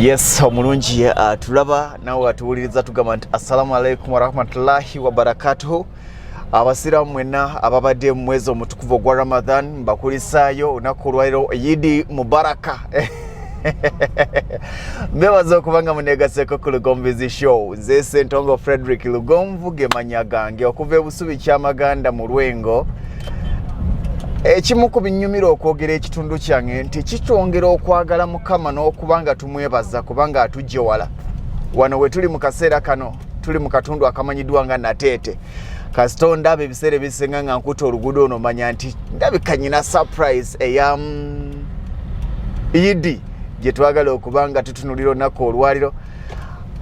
Yes, omulungi atulaba nawe atuwuliriza, tugamba nti assalamu alaikum warahmatullahi wabarakatuhu. Abasiraamu mwenna ababadde mu mwezi omutukuvu ogwa Ramadan, mbakulisaayo olunaku olwaliro, Yidi Mubaraka. Mbebaza okuba nga munegaseeko ku Lugonvu's Show. Nze Sentongo Frederick Lugonvu gemanya gange, okuva ebusubi Kyamaganda mu Lwengo. Ekimu ku binyumira okwogera ekitundu kyange nti kitwongera okwagala Mukama n'okuba nga tumwebaza kubanga atujje wala. Wano we tuli mu kaseera kano, tuli mu katundu akamanyiddwa nga Nateete. Kasita ondaba ebiseera ebisinga nga nkuta oluguudo ono, manya nti ndabika nyina surprise eya Yidi gye twagala okuba nga tutunulira olunaku olwaliro,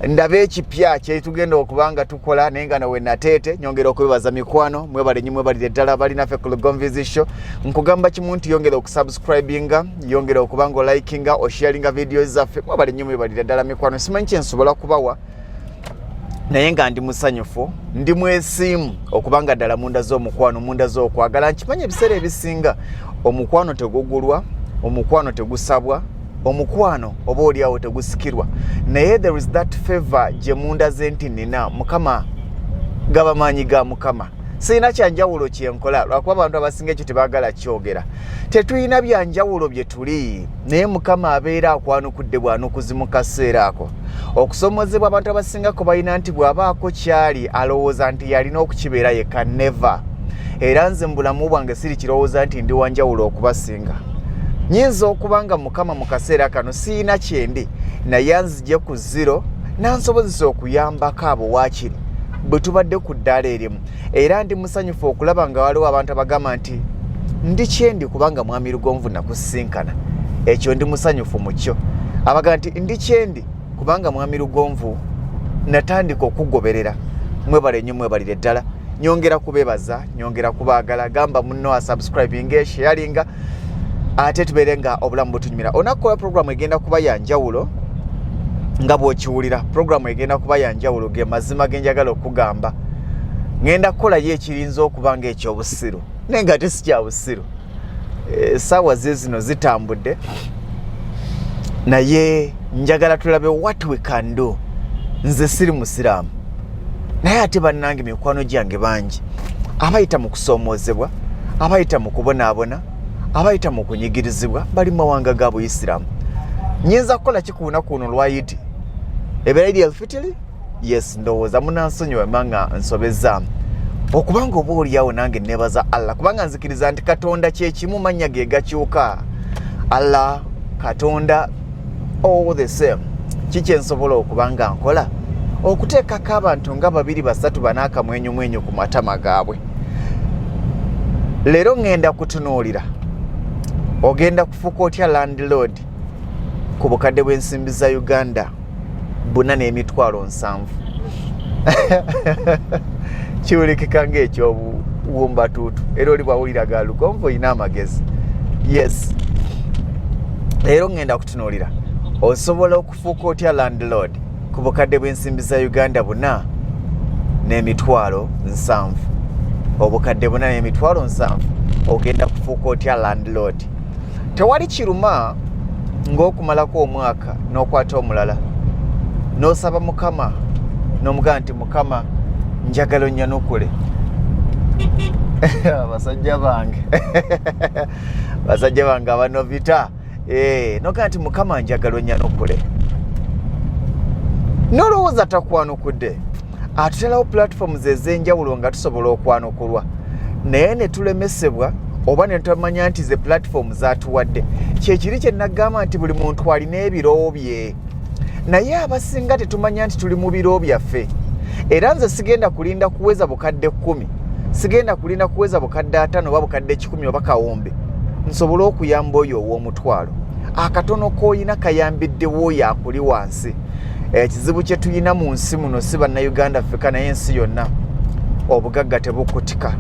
ndabe ekipya kyetugenda okuba nga tukola. Naye nga nawe Nateete, nyongera okwebaza mikwano, mwebale nyo, mwebalire ddala balinaffe ku Lugonvu's Show. Nkugamba kimu nti yongera okusubscribinga, yongera okuba nga olikinga, osharinga videos zaffe. Mwebale nyo, mwebalire ddala mikwano. Simanyi kyensobola kubawa, naye nga ndi musanyufu, ndi mwesiimu okubanga ddala munda z'omukwano, munda z'okwagala. Nkimanyi ebiseera ebisinga omukwano tegugulwa, omukwano tegusabwa, omukwano oba oliawo tegusikirwa, naye there is that favor gye mundaze nti nina Mukama, gaba maanyi ga Mukama. Sirina kyanjawulo kyenkola, lwakuba abantu abasinga ekyo tebaagala kyogera. Tetulina byanjawulo bye tuli, naye Mukama abeera akwanukudde bwanukuzi mu kaseera ako. Okusomozebwa abantu abasingako balina nti bw'abaako kyali alowooza nti yalina okukibeera yekka. Never. Era nze mu bulamu bwange siri kirowooza nti ndi wanjawulo okubasinga. Nyinza okuba nga Mukama mu kaseera kano siina kyendi, naye anzigye ku zero nansobozesa okuyambako abo waakiri bwe tubadde ku ddaala erimu. Era ndi musanyufu okulaba nga waliwo abantu abagamba nti ndi kyendi kubanga Mwami Lugonvu nakusisinkana. Ekyo ndi musanyufu mu kyo. Abagamba nti ndi kyendi kubanga Mwami Lugonvu natandika okugoberera, mwebale nnyo, mwebalire ddala. Nyongera kubebaza, nyongera kubaagala. Gamba munno asubscribinga, sharinga, ate tubeere nga obulamu butunyumira. Olunaku lwa programu egenda kuba yanjawulo nga bw'okiwulira. Programu egenda kuba yanjawulo, ge mazima ge njagala okugamba. Ŋŋenda kukolayo ekirinza okuba nga ekyobusiru, naye nga ate si kya busiru. Essaawa ze zino zitambudde, naye njagala tulabe what we can do. Nze siri musiraamu, naye ate bannange mikwano gyange bangi abayita mu kusoomoozebwa, abayita mu kubonaabona, abayita mu kunyigirizibwa, bali mu mawanga ga buyisiraamu. Nyinza kukola ki ku lunaku luno lwa Yidi? Ebeera Idi Elfitiri. Yes, ndowooza munansonyiwa mba nga nsobezaamu, okubanga oba oliawo nange nebaza Allah, kubanga nzikiriza nti Katonda kyekimu, mannya ge gakyuka. Allah, Katonda, all the same. Kikyensobola okuba nga nkola okuteekako abantu nga babiri, basatu, bana akamwenyumwenyu ku matama gaabwe leero? Ŋŋenda kutunuulira ogenda kufuuka otya landlord ku bukadde bw'ensimbi za Uganda 4,700,000. Kiwulikika ng'ekyobuwumbatuutu, era oli bwawulira ga Lugonvu olina amagezi. Yes, leero ŋŋenda kutunuulira osobola okufuuka otya landlord ku bukadde bw'ensimbi za Uganda 4,700,000. Obukadde 4,700,000, ogenda kufuuka otya landlord? Tewali kiruma ng'okumalako omwaka n'okwata omulala n'osaba Mukama n'omugamba nti, "Mukama, njagala onnyanukule." Abasajja bange, basajja bange abanovita, nogamba nti, "Mukama, njagala onnyanukule," nolowooza takwanukudde. Atuterawo platforms ez'enjawulo nga tusobola okwanukulwa, naye ne tulemesebwa oba ne tutamanya nti ze platform zatuwadde. Kyekiri kye nagamba nti buli muntu alina ebiro bye, naye abasinga tetumanya nti tuli mu biro byaffe. Era nze sigenda kulinda kuweza bukadde 10, sigenda kulinda kuweza bukadde 50 oba bukadde 100 oba kawumbi nsobole okuyamba oyo ow'omutwalo. Akatono k'oyina kayambiddewo oyo akuli wansi. Ekizibu kye tulina mu nsi muno, si Bannayuganda ffeka, naye ensi yonna, obugagga tebukutika.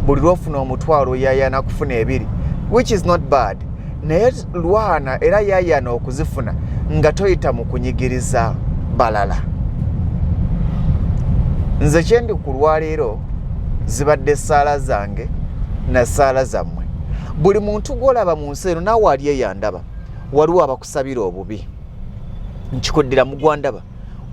Buli lwofuna omutwalo yayana kufuna ebiri, which is not bad, naye lwana era yayana okuzifuna nga toyita mu kunyigiriza balala. Nze kyendi ku lwaleero zibadde saala zange na saala zammwe. Buli muntu gwolaba mu nsi eno, naawe ali eyandaba, waliwo abakusabira obubi. Nkikuddira mugwandaba,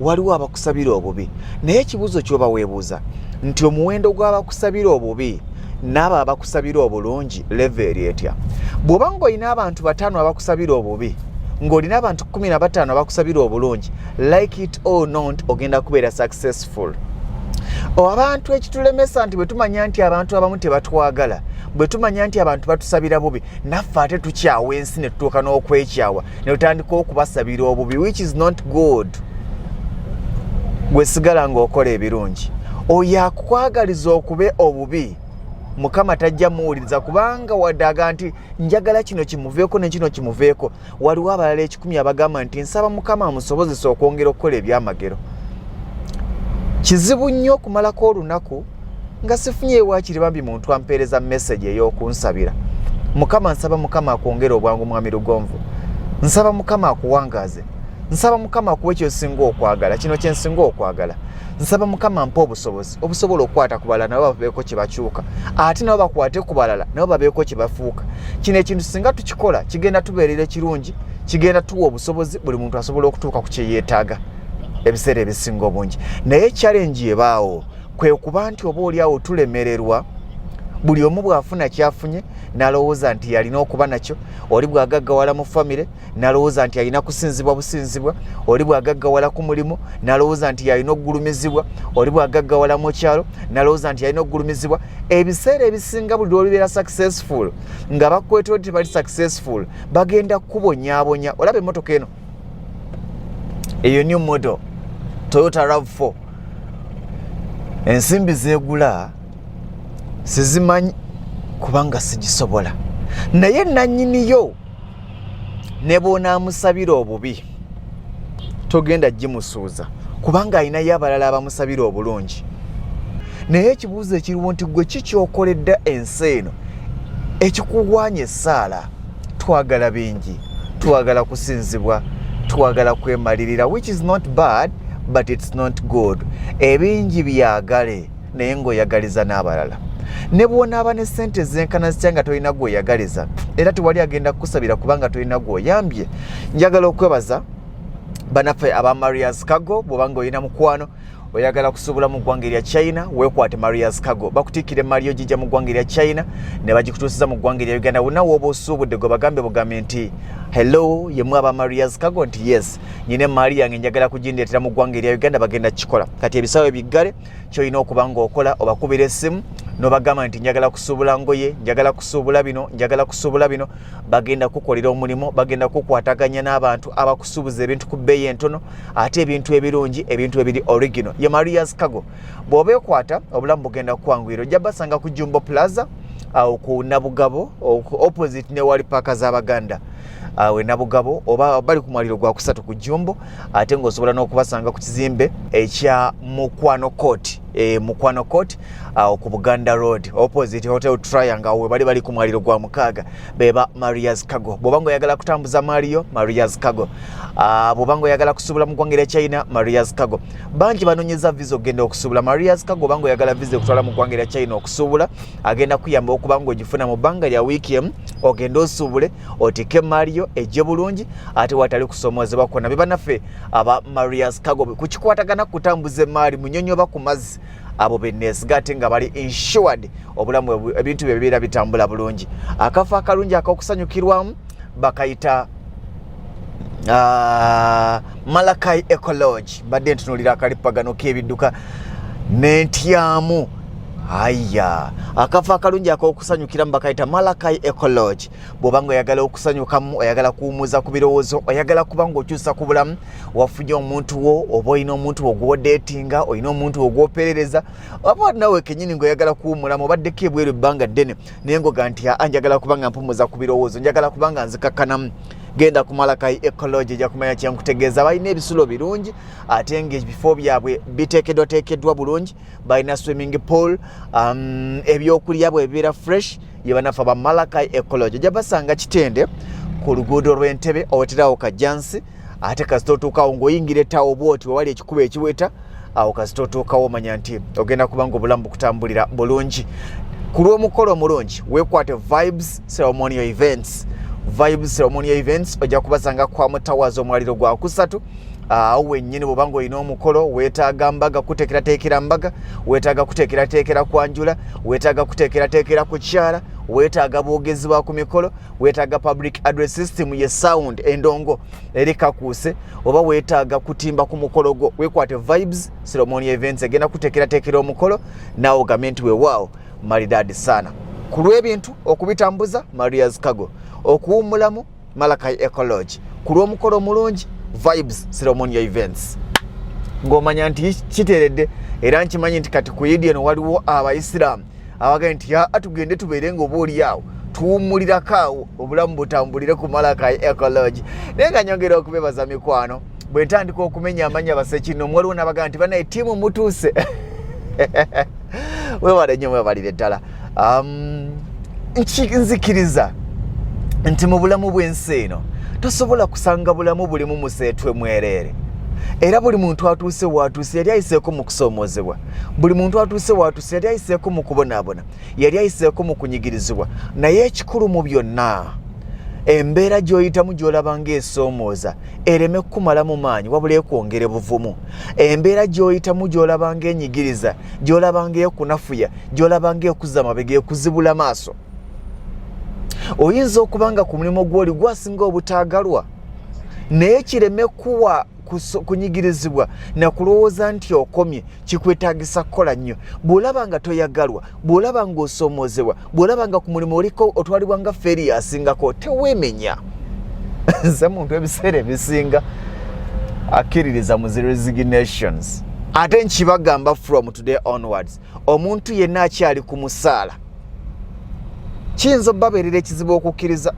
waliwo abakusabira obubi, naye ekibuuzo kyoba weebuuza nti omuwendo gw'abakusabira obubi n'abo abakusabira obulungi level eri etya? Bw'oba ng'olina abantu 5 abakusabira obubi, ng'olina abantu 15 abakusabira obulungi, like it or not, ogenda kubeera successful. Abantu ekitulemesa nti bwe tumanya nti abantu abamu tebatwagala, bwe tumanya nti abantu batusabira bubi, naffe ate tukyawa ensi ne tutuuka n'okwekyawa ne tutandika okubasabira obubi, which is not good. Gwe sigala ng'okola ebirungi. Oyo akukwagaliza okube obubi, Mukama tajja muwuliriza, kubanga wadde aga nti njagala kino kimuveeko ne kino kimuveeko, waliwo abalala 100 abagamba nti nsaba Mukama amusobozesa okwongera okukola ebyamagero. Kizibu nnyo okumalako olunaku nga sifunye ewaakiri bambi muntu ampeereza message ey'okunsabira. Mukama, nsaba Mukama akwongere obwangu. Mwami Lugonvu, nsaba Mukama akuwangaaze, nsaba Mukama akuwa ekyosinga okwagala. Kino kyensinga okwagala, nsaba Mukama mpa obusobozi obusobola okukwata ku balala nabo babeeko kye bakyuka, ate nabo bakwate ku balala nabo babeeko kye bafuuka. Kino ekintu singa tukikola, kigenda tubeerera ekirungi, kigenda tuwa obusobozi, buli muntu asobola okutuuka ku kyeyeetaaga ebiseera ebisinga obungi. Naye challenge ebaawo kwe kuba nti oba oli awo tulemererwa. Buli omu bw'afuna kyafunye n'alowooza nti yalina okuba nakyo. Oli bw'agaggawala mu famire n'alowooza nti alina kusinzibwa businzibwa, oli bw'agaggawala ku mulimu n'alowooza nti yalina okugulumizibwa, oli bw'agaggawala mu kyalo n'alowooza nti yalina okugulumizibwa. Ebiseera ebisinga buli lwolibeera successful nga bakwetodde tebali successful, bagenda kukubonyaabonya. Olaba emmotoka eno, eyo new model Toyota RAV4, ensimbi zeegula sizimanyi kubanga sigisobola, naye nannyiniyo ne bw'onaamusabira obubi togenda gimusuuza, kubanga alinayo abalala abamusabira obulungi. Naye ekibuuzo ekiriwo nti gwe ki kyokoledde ensi eno ekikuwanya essaala? Twagala bingi, twagala kusinzibwa, twagala kwemalirira, which is not bad, but it's not good. Ebingi byagale, naye ng'oyagaliza n'abalala. Ne bw'onaaba ne ssente zenkana zitya nga tolina gw'oyagaliza, era tewali agenda kukusabira kubanga tolina gw'oyambye. Njagala okwebaza banaffe aba Marias Cargo. Bw'oba nga olina mukwano oyagala kusuubula mu ggwanga erya China, weekwate Marias Cargo, bakutikkira emaali yo gijja mu ggwanga erya China ne bagikutuusiza mu ggwanga erya Uganda. Wonna wooba osuubudde, gwe bagambe bugambe nti, "Hello, yemu aba Marias Cargo?" Nti, "Yes, nyina emaali yange, njagala kugindeetera mu ggwanga erya Uganda." Bagenda kukikola. Kati ebisawo ebiggale, kyolina okuba ng'okola, obakubira essimu n'obagamba nti njagala kusuubula ngoye, njagala kusuubula bino, njagala kusuubula bino. Bagenda kukolera omulimu, bagenda kukwataganya n'abantu abakusuubuza ebintu ku bbeeyi entono, ate ebintu ebirungi, ebintu ebiri original. Ye Marias Cargo. Bw'oba ekwata, obulamu bugenda kukwanguyira. Ojja basanga ku Jumbo Plaza awo ku Nabugabo, opposite ne wali paaka z'Abaganda awo e Nabugabo, oba bali ku mwaliro gwa kusatu ku Jumbo. Ate ng'osobola n'okubasanga ku kizimbe ekya Mukwano Court, Mukwano Court awo ku Buganda Road, opposite Hotel Triangle, awo we bali ku mwaliro gwa 6. Beba Marias Cargo. Bw'oba ng'oyagala kutambuza maaliyo, Marias Cargo. Bw'oba ng'oyagala kusuubula mu ggwanga erya China, Marias Cargo. Bangi banoonyeza visa okugenda okusuubula, Marias Cargo. Oba ng'oyagala visa okutwala mu ggwanga erya China okusuubula, agenda kuyamba okuba ng'ogifuna mu bbanga lya wiiki emu, ogende osuubule, otikke emaaliyo ejje bulungi, ate watali kusomoozebwa kwonna. Be bannaffe aba Marias Cargo. Kukikwatagana kutambuza emaali mu nnyonyi oba ku mazzi, abo beneesiga, ate nga bali insured. Obulamu, ebintu bye bibeera bitambula bulungi. Akafo akalungi ak'okusanyukirwamu bakayita Malakai Eco Lodge. Mbadde ntunuulira akalipagano k'ebidduka nentyamu. Aya, akafo akalungi ak'okusanyukiramu bakayita Malakai Eco Lodge. Bw'oba nga oyagala okusanyukamu, oyagala kuwumuza ku birowoozo, oyagala kuba ng'okyusa ku bulamu, wafunye omuntu wo, oba olina omuntu wo gw'odeetinga, olina omuntu wo gw'operereza, oba nawe kenyini ng'oyagala kuwumulamu, obaddeko ebweru ebbanga ddene naye ngoga nti aa, njagala kuba nga mpumuza ku birowoozo, njagala kuba nga nzikakkanamu, genda ku Malakai Eco Lodge, ejja kumanya kyenkutegeeza. Balina ebisulo birungi, ate ng'ebifo byabwe biteekeddwateekeddwa bulungi. Balina swimming pool, ebyokulya bwe bibeera fresh. Ye banafe aba Malakai Eco Lodge. Ojja basanga Kitende ku luguudo lw'Entebe, oweterawo Kajjansi, ate kasita otuukawo ng'oyingira ettaawo bwoti wewali ekikuba ekiweta awo, kasita otuukawo omanya nti ogenda kuba nga obulamu bukutambulira bulungi. Ku lw'omukolo omulungi, weekwate Vibes Ceremonial Events. Vibes Ceremonial Events ojja kubasanga kwa Mutawazi, omwaliro gwa kusatu awo wennyini. Bw'oba ng'olina omukolo, weetaaga mbaga, kuteekerateekera mbaga, weetaaga kuteekerateekera kwanjula, weetaaga kuteekerateekera kukyala, weetaaga bwogezi bwa ku mikolo, weetaaga public address system ye sound endongo eri kakuuse, oba weetaaga kutimba ku mukolo gwo, weekwate Vibes Ceremonial Events, egenda kuteekerateekera omukolo naawe ogambe nti weewaawo maridadi sana. Ku lw'ebintu okubitambuza, Marias Cargo, okuwummulamu, Malakai Ecology, ku lw'omukolo omulungi, Vibes Ceremonial Events. Ng'omanya nti kiteredde. Era nkimanyi nti kati ku Idi eno waliwo Abaisiraamu abagambye nti aa, tugende tubeere nga oba oli awo tuwummulirako awo, obulamu butambulire ku Malakai Ecology. Naye nga nyongera okubebaza mikwano, bwe ntandika okumenya amanya basekinomu, waliwo n'abagamba nti banaye ttiimu mutuuse. Webale nnyo, mwebalire ddala. Nzikiriza nti mu bulamu bw'ensi eno tosobola kusanga bulamu bulimu museetwe mwereere, era buli muntu atuuse waatuuse yali ayiseeko mu kusoomoozebwa, buli muntu atuuse waatuuse yali ayiseeko mu kubonaabona, yali ayiseeko mu kunyigirizibwa. Naye ekikulu mu byonna, embeera gy'oyitamu gy'olaba ng'esoomooza ereme kukumalamu maanyi, wabula ekwongere buvumu. Embeera gy'oyitamu gy'olaba ng'enyigiriza, gy'olaba ng'ekunafuya, gy'olaba ng'ekuzza mabega, ekuzibula maaso. Oyinza okuba nga ku mulimu gw'oli gwasinga obutaagalwa, naye kireme kuwa kunyigirizibwa nakulowooza nti okomye. Kikwetaagisa kukola nnyo. Bw'olaba nga toyagalwa, bw'olaba ng'osoomoozebwa, bw'olaba nga ku mulimu oliko otwalibwa nga failure asingako, teweemenya. Nze muntu ebiseera ebisinga akkiririza mu zi resignations, ate nkibagamba from today onwards, omuntu yenna akyali ku musaala, kiyinza obbabeerera ekizibu okukkiriza,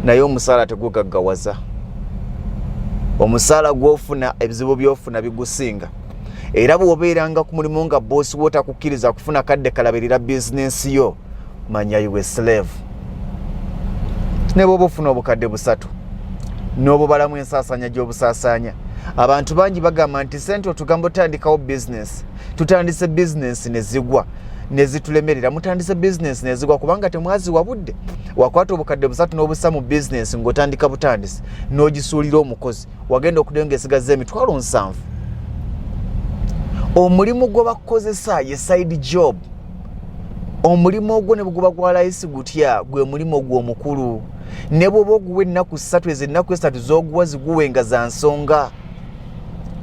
naye omusaala tegugaggawaza. Omusaala gw'ofuna, ebizibu by'ofuna bigusinga. Era bw'obeeranga ku mulimu nga boosi wo takukkiriza kufuna kadde kalabirira bizinensi yo, manya you slave. Ne bw'oba ofuna obukadde 300 n'obubalamu ensaasaanya gy'obusaasaanya, abantu bangi bagamba nti sente otugamba otandikawo bizinensi, tutandise bizinensi ne zigwa ne zitulemerera. Mutandise bizinensi ne zigwa kubanga temwaziwa budde. Wakwata obukadde 300 n'obussa mu bizinensi ng'otandika butandisi, n'ogisuulira omukozi, wagenda okuddayo ng'esigazza emitwalo 70. Omulimu gwe bakukozesa ye side job. Omulimu ogwo ne bweguba gwa layisi gutya, gwe mulimu gwe omukulu. Ne bw'oba oguwa ennaku 3, ezo ennaku 3 z'oguwa ziguwe nga za nsonga.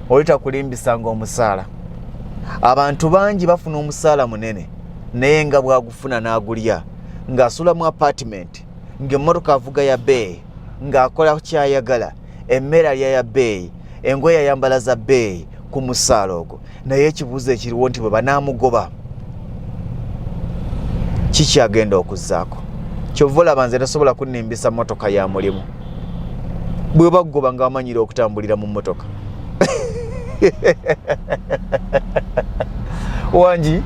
Oli takulimbisanga omusaala. Abantu bangi bafuna omusaala munene, naye nga bw'agufuna n'agulya, ng'asula mu apartment, ng'emmotoka avuga ya bbeeyi, ng'akola kyayagala, emmere alya ya bbeeyi, engoye ayambala za bbeeyi ku musaala ogwo. Naye ekibuuzo ekiriwo nti bwe banaamugoba, kikyagenda okuzzaako? Kyova olaba nze tasobola kunnimbisa mmotoka ya mulimu. Bwe baggoba nga bamanyire okutambulira mu mmotoka wangi,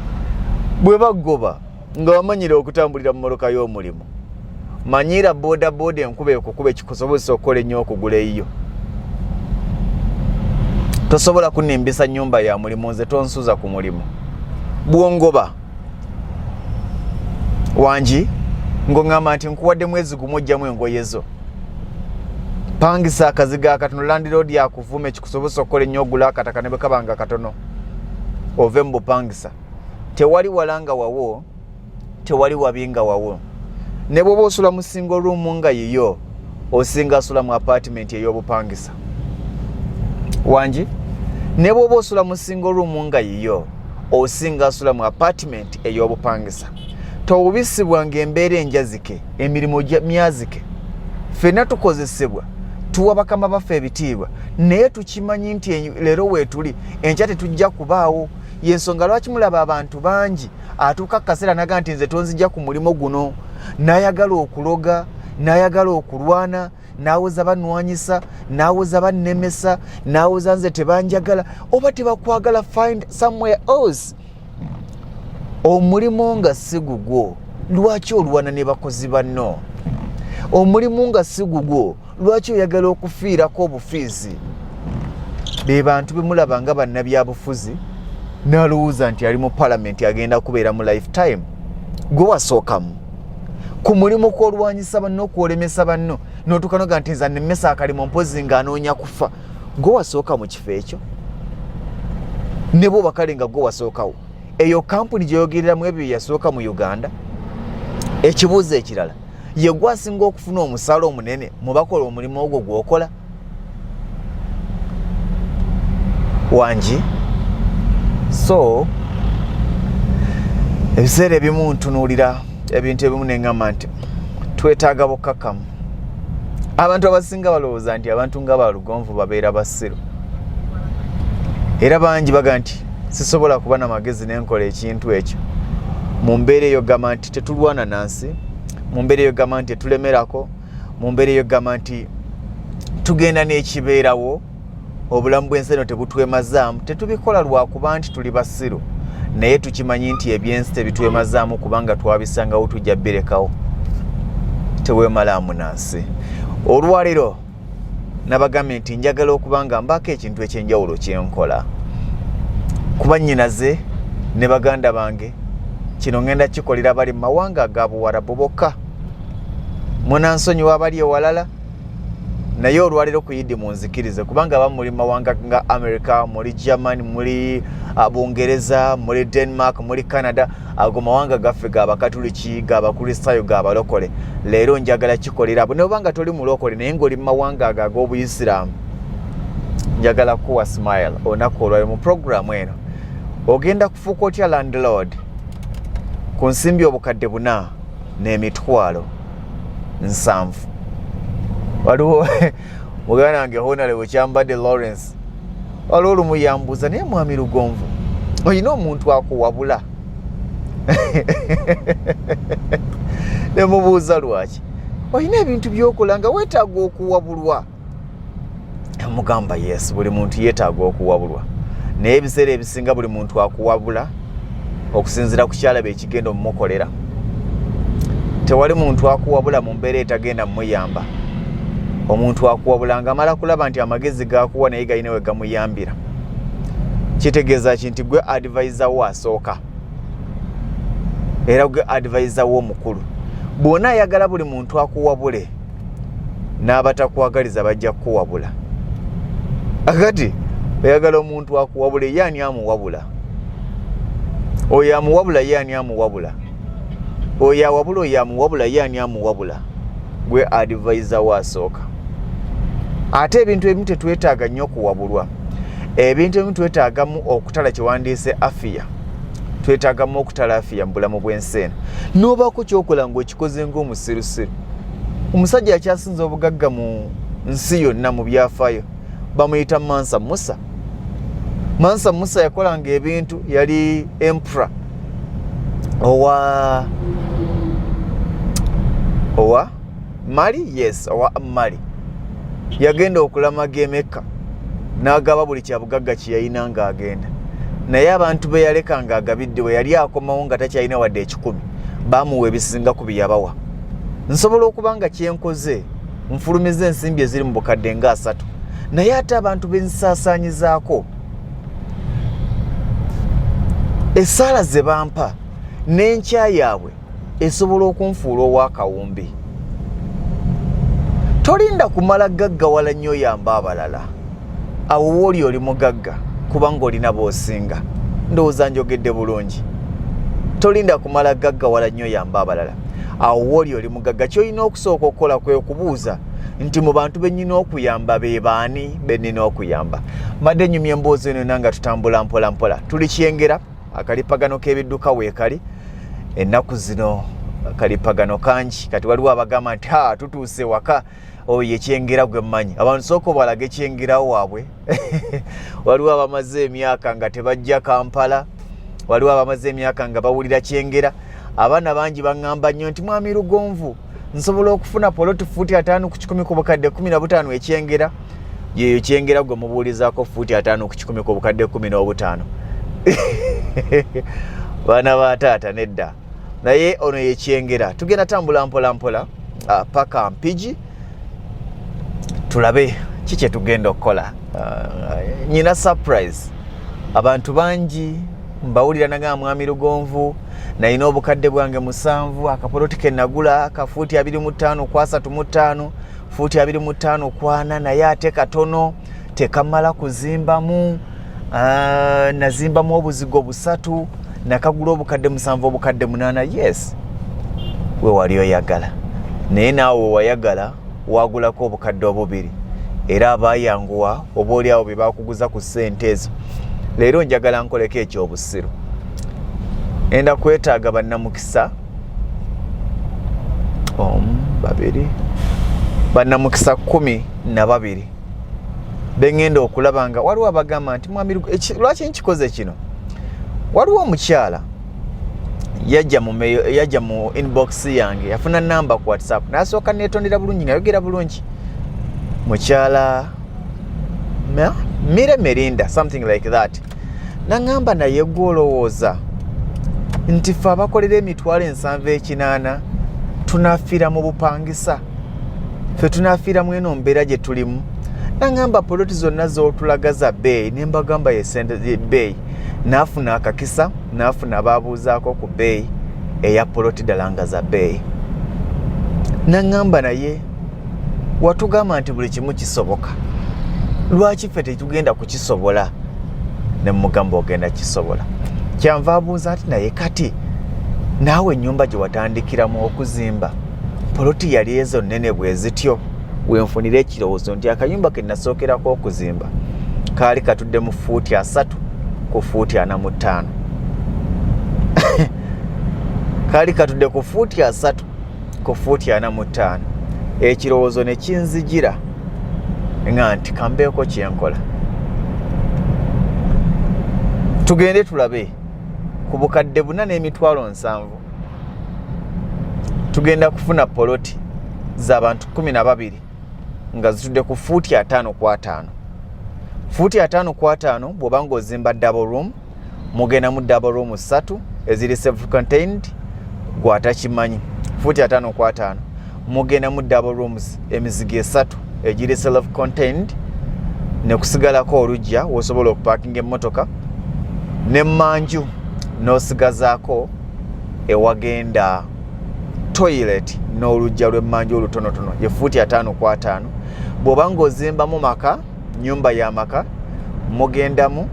bwe baggoba nga bamanyire okutambulira mu mmotoka y'omulimu, manyiira boda boda enkuba ekukuba ekikusobozesa okukola ennyo okugula eyiyo. Tosobola kunnimbisa nyumba ya mulimu. Nze tonsuza ku mulimu. Bwongoba wangi ng'oŋŋamba nti nkuwadde mwezi gumu ojjamu engoye zo, pangisa akazigo akatono, landlord akuvume ekikusobozesa okukola ennyo ogula akataka ne bwe kabanga katono, ove mu bupangisa. Tewali wala nga wawo, tewali wabi nga wawo. Ne bw'oba osula mu single room nga yiyo, osinga asula mu apartment ey'obupangisa. Wangi, ne bw'oba osula mu single room nga yiyo, osinga asula mu apartment ey'obupangisa. Towubisibwa ng'embeera enjazike, emirimu myazike. Ffenna tukozesebwa, tuwa bakama baffe ebitiibwa, naye tukimanyi nti leero weetuli, enkya tetujja kubaawo. Yensonga lwaki mulaba abantu bangi atuuka kaseera naga nti nze tonzijja ku mulimu guno, n'ayagala okuloga, n'ayagala okulwana, n'awoza banwanyisa, n'awoza bannemesa, n'awoza nze tebanjagala. Oba tebakwagala, find somewhere else. Omulimu nga si gugwo, lwaki olwana ne bakozi banno? Omulimu nga si gugwo, lwaki oyagala okufiirako obufiizi? Be bantu bemulaba nga bannabyabufuzi, n'alowooza nti ali mu palamenti agenda kubeera mu lifetime. Gwe wasookamu, Ku mulimu kwolwanyisa banno, kwolemesa banno, notuuka noga nti nza nemmesa akalimu mpozi ng'anoonya kufa. Gwe wasooka mu kifo ekyo, ne bwoba kale nga gwe wasookawo, eyo kampuni gyeyogereramu ebyo yasooka mu Uganda? Ekibuuzo ekirala, ye gwe asinga okufuna omusaala omunene mu bakola omulimu ogwo gwokola? Wangi. So ebiseera ebimu ntunuulira ebintu ebimu neŋŋamba nti twetaaga bukkakkamu. Abantu abasinga balowooza nti abantu nga balugonvu babeera basiru, era bangi baga nti sisobola kuba na magezi nenkola ekintu ekyo. Mu mbeera eyo gamba nti tetulwana nansi, mu mbeera eyo gamba nti tetulemerako, mu mbeera eyo gamba nti tugenda n'ekibeerawo. Obulamu bw'ensi eno tebutwemazaamu. Tetubikola lwakuba nti tuli basiru, naye tukimanyi nti ebyensi tebitwemazaamu kubanga twabisangawo, tujja birekawo. Teweemalaamu nansi. Olwaleero nabagambye nti njagala okuba nga mbaako ekintu ekyenjawulo kyenkola kuba nnyinaze ne baganda bange. Kino ngenda kikolera bali mu mawanga aga Buwarabu bokka, munansonyiwa abali ewalala, naye olwaleero ku Idi munzikirize, kubanga abamu muli mawanga nga America, muli German, muli Bungereza, muli Denmark, muli Canada. Ago mawanga gaffe gabakatuliki, gabakristaayo, gabalokole. Leero njagala kikolera abo. Noba nga toli mulokole naye ngaoli mu mawanga ago ag'obuyisiraamu, njagala kuwa smile olunaku olwayo. Mu puroguramu eno ogenda kufuuka otya landlord ku nsimbi 470,000? Waliwo muganda wange Honale Kyambadde Lawrence, waliwo olumu yambuuza, "Naye mwami Lugonvu, olina omuntu akuwabula?" Nemubuuza, "Lwaki? Olina ebintu byokola nga weetaaga okuwabulwa?" Mugamba, "Yes, buli muntu yeetaaga okuwabulwa, naye ebiseera ebisinga buli muntu akuwabula okusinziira ku kyalaba ekigenda omumukolera. Tewali muntu akuwabula mu mbeera etagenda mumuyamba. Omuntu akuwabula nga amala kulaba nti amagezi gakuwa naye galina we gamuyambira. Kitegeeza ki? Nti gwe advisor wo asooka, era gwe advisor wo omukulu. Bw'ona ayagala buli muntu akuwabule, n'abatakwagaliza bajja kukuwabula. Akati oyagala omuntu akuwabule, ye ani amuwabula? Oyo amuwabula ye ani amuwabula? Oyo awabula oyo amuwabula ye ani amuwabula? Gwe advisor wo asooka. Ate ebintu ebimu tetwetaaga nnyo okuwabulwa. Ebintu ebimu twetaagamu okutala kyewandiise afiya, twetaagamu okutala afiya mu bulamu bw'ensi eno, n'obaako kyokola ng'okikoze ng'omusirusiru. Omusajja akyasinza obugagga mu nsi yonna mu byafaayo bamuyita Mansa Musa. Mansa Musa yakolanga ebintu, yali emperor owa Mali, yes, owa Mali. Yagenda okulamaga Emekka n'agaba buli kyabugagga kye yalina ng'agenda, naye abantu be yaleka ng'agabidde, bwe yali akomawo nga takyalina wadde 100, bamuwa ebisinga ku bye yabawa. Nsobola okuba nga kyenkoze nfulumiza ensimbi eziri mu bukadde nga 30, naye ate abantu bensaasaanyizaako essaala ze bampa n'enkya yaabwe esobola okunfuula ow'akawumbi. Tolinda kumala gaggawala nnyo oyamba abalala. Awo wooli oli mugagga kubanga olina b'osinga. Ndowooza njogedde bulungi. Tolinda kumala gaggawala nnyo oyamba abalala. Awo wooli oli mugagga. Kyolina okusooka okukola kwe kubuuza nti mu bantu bennyina okuyamba be baani bennina okuyamba? Mbadde nyumya emboozi eno yonna nga tutambula mpola mpola. Tuli Kyengera, akalipagano k'ebidduka weekali ennaku zino, akalipagano kangi. Kati waliwo abagamba nti ha, tutuuse waka, oyo ye Kyengera gwe mmanyi. Abantu sooka obalage Kyengera waabwe. Waliwo abamaze emyaka nga tebajja Kampala, waliwo abamaze emyaka nga bawulira Kyengera. Abaana bangi baŋŋamba nnyo nti, "Mwami Lugonvu, nsobola okufuna poloti fuuti 50 ku 100 ku bukadde 15 Ekyengera?" Yeyo Kyengera gwe mubuulizaako, fuuti 50 ku 100 ku bukadde 15. Baana ba taata, nedda. Naye ono ye Kyengera. Tugenda tambula mpola mpola paka Mpigi, tulabe ki kye tugenda okukola. Nyina surprise. Abantu bangi mbawulira naga, "Mwami Lugonvu, Nalina obukadde bwange 7, akapoloti ke nagula ka fuuti 25 ku 35, fuuti 25 ku 40, naye ate katono, tekamala kuzimbamu. Nazimbamu obuzigo busatu, nakagula obukadde 7, obukadde 8. Yes, we wali oyagala, naye naawe wewayagala wagulako obukadde 2, era abayanguwa oba oli awo be bakuguza ku ssente ezo. Leero njagala nkoleko ekyobusiru. Enda kwetaaga bannamukisa omu, babiri, bannamukisa 12 bengenda okulaba nga waliwo abagamba nti mwami, lwaki nkikoze kino? Waliwo omukyala yajja mu inbox yange, yafuna namba ku WhatsApp, nasooka netondera bulungi, nga yogera bulungi, mukyala Mire Merinda, something like that. Naŋŋamba, naye gwe olowooza nti ffe abakolera emitwalo 780 tunafiira mu bupangisa? Ffe tunafiira mu eno mbeera gye tulimu? Naŋŋamba, poloti zonna z'otulaga za bbeeyi. Ne mbagamba, ye sente bbeeyi. Naafuna akakisa, naafuna babuuzaako ku bbeeyi eya poloti, ddala nga za bbeeyi. Naŋŋamba, naye watugamba nti buli kimu kisoboka, lwaki ffe tetugenda kukisobola? Ne mugamba, ogenda kisobola. Kyanva abuuza nti, naye kati naawe ennyumba gye watandikiramu okuzimba poloti yali ezo nnene bwe zityo? Wenfunira ekirowoozo nti akayumba ke nasookerako okuzimba kaali katudde mu fuuti 30 ku fuuti 45, kaali katudde ku fuuti 30 ku fuuti 45. Ekirowoozo ne kinzijira nga nti kambeeko kyenkola, tugende tulabe ku bukadde 4 n'emitwalo 70 tugenda kufuna poloti z'abantu 12 nga zitudde ku fuuti 50 ku 50, fuuti 50 ku 50. Bw'oba ng'ozimba double room, mugenda mu double room ssatu eziri self contained. Gwatakimanyi, fuuti 50 ku 50, mugenda mu double rooms emizigo esatu egiri self contained, ne kusigalako olujja wosobola okupakinga emmotoka, nemmanju n'osigazaako ewagenda toilet n'olujja lw'emmanju olutonotono, ye fuuti 50 ku 50. Bw'oba ng'ozimbamu maka, nyumba y'amaka, mugendamu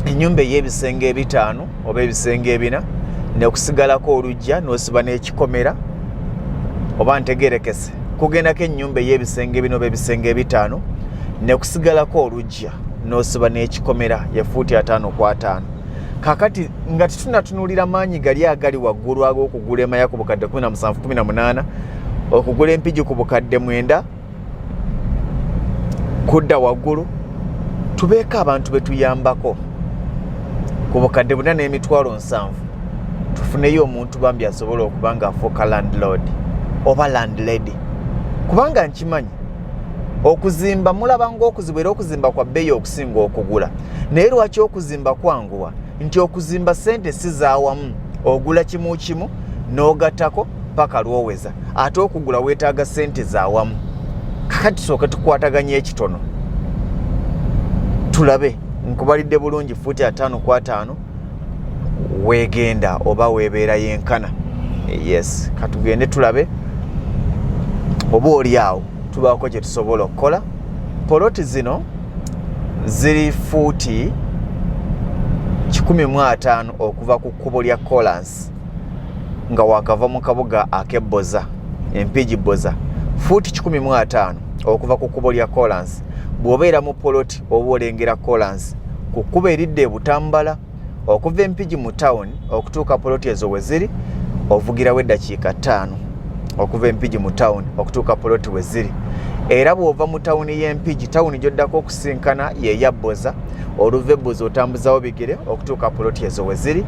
ennyumba ey'ebisenge 5 oba ebisenge 4, nekusigalako olujja n'osiba n'ekikomera, oba ntegerekese, kugendako ennyumba ey'ebisenge 4 oba ebisenge 5, nekusigalako olujja n'osiba n'ekikomera, ye fuuti 50 ku 50. Kakati nga tetunatunuulira maanyi gali agali waggulu ag'okugula emaya ku bukadde 17, 18, okugula Empigi ku bukadde 9 kudda waggulu, tubeeko abantu betuyambako ku bukadde 4 n'emitwalo 70, tufuneyo omuntu bambi asobola okuba nga afuuka landlord oba landlady. Kubanga nkimanyi okuzimba mulaba ngaokuzimba, era okuzimba kwa bbeeyi okusinga okugula. Naye lwaki okuzimba kwanguwa? Nti okuzimba sente si zaawamu, ogula kimu kimu n'ogattako paka lwoweza, ate okugula weetaaga sente zaawamu. Kakati tusooke tukwataganye ekitono tulabe. Nkubalidde bulungi, fuuti 50 ku 50 weegenda oba weebeera yenkana. Yes, katugende tulabe oba oli awo tubaako kye tusobola okukola. Poloti zino ziri fuuti 150 okuva ku kkubo lya kolansi nga wakava mu kabuga ak'Ebboza, Empigi Bboza, fuuti 150 okuva ku kkubo lya kolansi. Bw'obeera mu poloti oba olengera kolansi ku kkubo eridda e Butambala. Okuva Empigi mu tawuni okutuuka poloti ezo we ziri, ovugirawo eddakiika 5 okuva Empigi mu tawuni okutuuka poloti we ziri. Era bw'ova mu tawuni y'Empigi, tawuni gy'oddako okusinkana yeya Bboza. Oluva Ebboza otambuzawo bigere okutuuka poloti ezo we ziri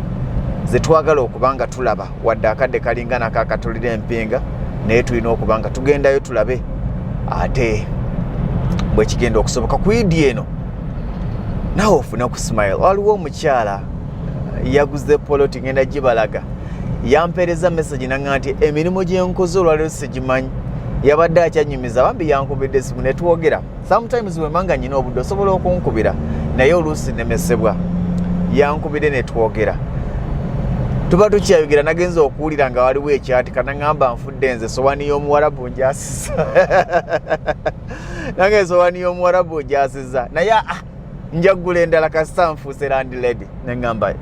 zetwagala okuba nga tulaba. Wadde akadde kalinga nako akatulira empinga, naye tulina okuba nga tugendayo tulabe ate bwe kigenda okusoboka ku Idi eno naawe ofune ku smile. Waliwo omukyala yaguze poloti, ngenda gibalaga. Yampeereza message nanga nti emirimu gyenkoze olwaleero sigimanyi, yabadde akyanyumiza. Bambi yankubidde esimu netwogera. Sometimes wemanga nyina obudde osobola okunkubira, naye oluusi nemesebwa. Yankubidde netwogera. Tuba tukyayogera, nagenza okuwulira nga waliwo ekyatika, naŋamba nfudde nze, sowani y'omuwarabu njasiza nange, esowani y'omuwarabu njasiza, naye njagula endala kasita nfuuse landlady. Neŋŋamba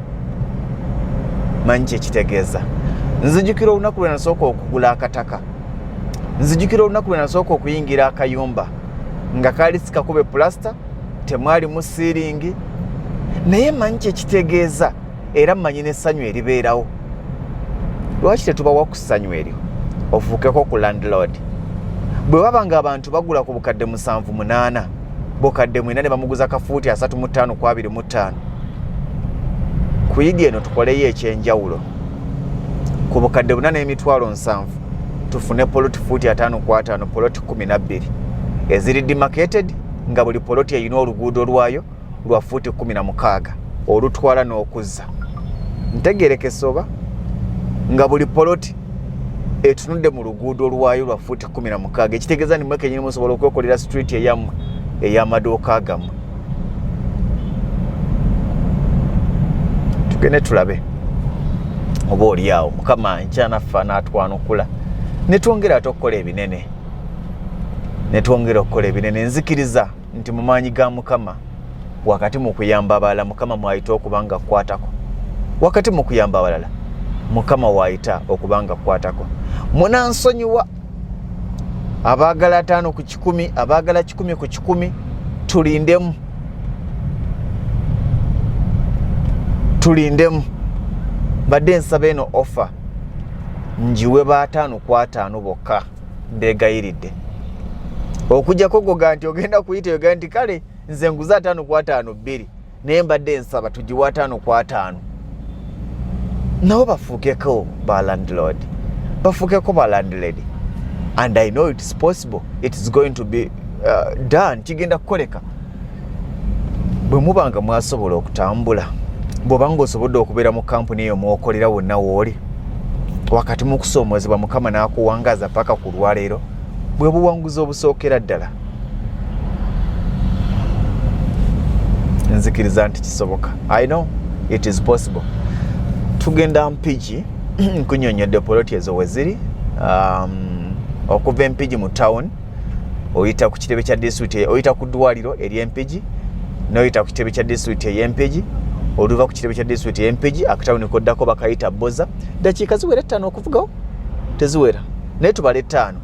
manyi kyekitegeeza. Nzijukira olunaku lwe nasooka okugula akataka, nzijukira olunaku lwe nasooka okuyingira akayumba nga kaali sikakube pulasita, temwalimu siiringi, naye manyi kyekitegeeza era mmanyi n'essanyu eribeerawo. Lwaki tetubawa ku ssanyu eryo ofuukeko ku landlord? Bwe baba nga abantu bagula ku bukadde 7, 8, bukadde 9, ne bamuguza kafuuti 35 ku 25, ku Idi eno tukoleyo ekyenjawulo. Ku bukadde 4 n'emitwalo 70 tufune poloti fuuti 50 ku 50, poloti 12 eziri demarcated, nga buli poloti erina oluguudo lwayo lwa fuuti 16 olutwala n'okuzza. Ntegerekesa oba nga buli poloti etunudde mu luguudo lwayo lwa fuuti 16, ekitegeeza ni mwe kenyini musobola okwekolera street eyammwe ey'amaduuka gammwe. Tugende tulabe oba oli awo Mukama nkyanaffe anaatwanukula netwongera ate okukola ebinene, netwongera okukola ebinene. Nzikiriza nti mu maanyi ga Mukama, wakati mu kuyamba abalala, Mukama mwayita okuba nga kukwatako. Wakati mu kuyamba abalala, Mukama waayita okuba nga kukwatako. Munansonyiwa abaagala 50 ku 100, abaagala 100 ku 100, tulindemu, tulindemu. Badde nsaba eno offer njiwe ba 50 ku 50 bokka, mbeegayiridde. Okujjako goga nti ogenda kuyita yoga nti kale nze nguze 50 ku 50 bbiri, naye mbadde nsaba tugiwe 50 ku 50 nabo bafuukeko ba landlord, bafuukeko ba landlady. And I know it's possible, it is going to be done. Kigenda kukoleka bwe muba nga mwasobola okutambula, bw'oba nga osobodde okubeera mu kampuni eyo mwokolera wonna wooli wakati mu kusoomozebwa, Mukama n'akuwangaza paka ku lwaleero, bwe buwanguzi obusookera ddala. Nzikiriza nti kisoboka. I know it is possible. Tugenda Mpigi, nkunyonyodde poloti ezo we ziri. Okuva Empigi mu town oyita ku kitebe kya district, oyita ku ddwaliro ery'Empigi, noyita ku kitebe kya district ey'Empigi. Oluva ku kitebe kya district ey'Empigi, akatawuni koddako bakayita Boza. Dakiika ziwera 5 okuvugawo, teziwera, naye tubala 5,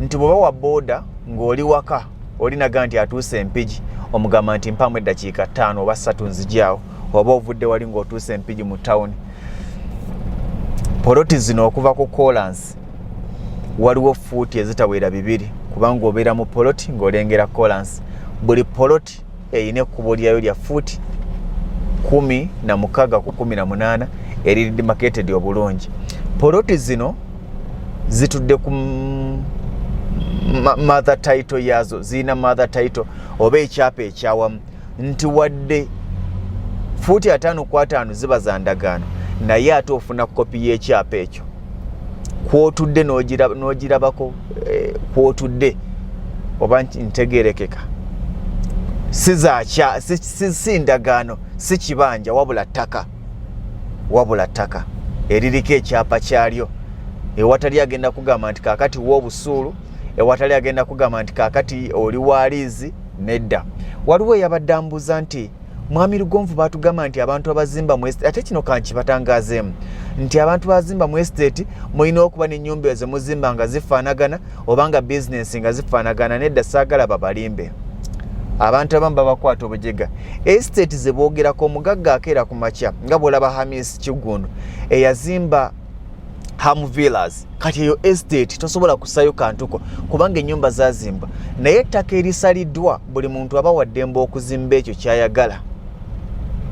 nti bw'oba wa booda ng'oli waka olinaga nti atuuse Empigi, omugamba nti mpaamu eddakiika 5 oba 3 nzijaawo. Oba ovudde wali ng'otuuse Empigi mu tawuni, poloti zino okuva ku kolansi waliwo fuuti ezitawera 2, kubanga obeera mu poloti ng'olengera kolansi. Buli poloti erina ekkubo lyayo lya fuuti 16 ku 18 eriri demarcated obulungi. Poloti zino zitudde ku mother title yazo, zirina mother title oba ekyapa ekyawamu, nti wadde fuuti 50 ku 50 ziba za ndagaano, naye ate ofuna kopi y'ekyapa ekyo kwotudde n'ogirabako kwotudde, oba ntegerekeka. Si zakya si ndagaano, si kibanja, wabula ttaka, wabula ttaka eririko ekyapa kyalyo, ewatali agenda kugamba nti kaakati wa obusuulu, ewatali agenda kugamba nti kaakati oli waaliizi. Nedda. Waliwo eyabadde ambuuza nti mwami Lugonvu, batugamba nti abantu abazimba mu estate, ate kino kankibatangazeemu, nti abantu abazimba mu estate mulina okuba n'ennyumba ezo muzimba nga zifaanagana oba nga bizinensi nga zifaanagana. Nedda, saagala babalimbe. Abantu abamu babakwata obujega. Estate ze boogerako, omugagga akeera ku makya nga bw'olaba Hamis Kiggundu eyazimba Ham Villas. Kati eyo estate tosobola kusayo kantuko kubanga ennyumba zazimbwa, naye ettaka erisaliddwa buli muntu aba waddembe okuzimba ekyo kyayagala.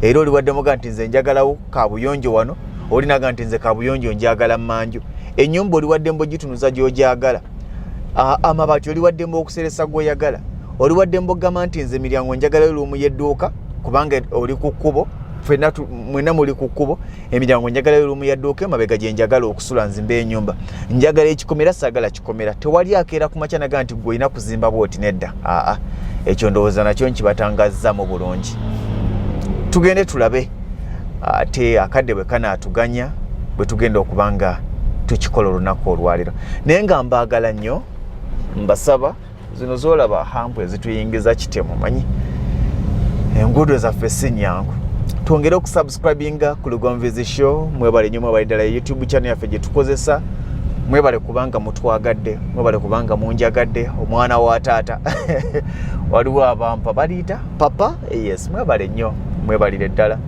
Era oli waddemu ga nti nze njagalawo kabuyonjo wano, oli naga nti nze kabuyonjo njagala mmanju. Ennyumba oli waddembe ogitunuza gy'ogyagala, amabaati oli waddembe okuseresa gw'oyagala, oli waddembe okugamba nti nze emiryango njagalayo luumu y'edduuka, kubanga oli ku kkubo, ffenna mwenna muli ku kkubo, emiryango njagalayo luumu ya dduuka, emabega gye njagala okusula, nzimba enyumba, njagala ekikomera, saagala kikomera. Tewali akeera ku makya naga nti gwe olina kuzimba bwoti. Nedda, aa, ekyo ndowooza nakyo nkibatangazzamu bulungi. Tugende tulabe ate akadde bwe kanaatuganya. Bwe tugenda okuba nga tukikola olunaku olwaliro, naye nga mbaagala nnyo, mbasaba zino zolaba hampu ezituyingiza kitemu, manyi enguudo zaffe si nyangu. Twongere okusubscribinga ku Lugonvizi Show. Mwebale nnyo, mwebale ddala. YouTube channel yaffe gye tukozesa. Mwebale kubanga mutwagadde, mwebale kubanga munjagadde, omwana wa taata. Waliwo abampa baliyita papa. Yes, mwebale nnyo, mwebalire ddala.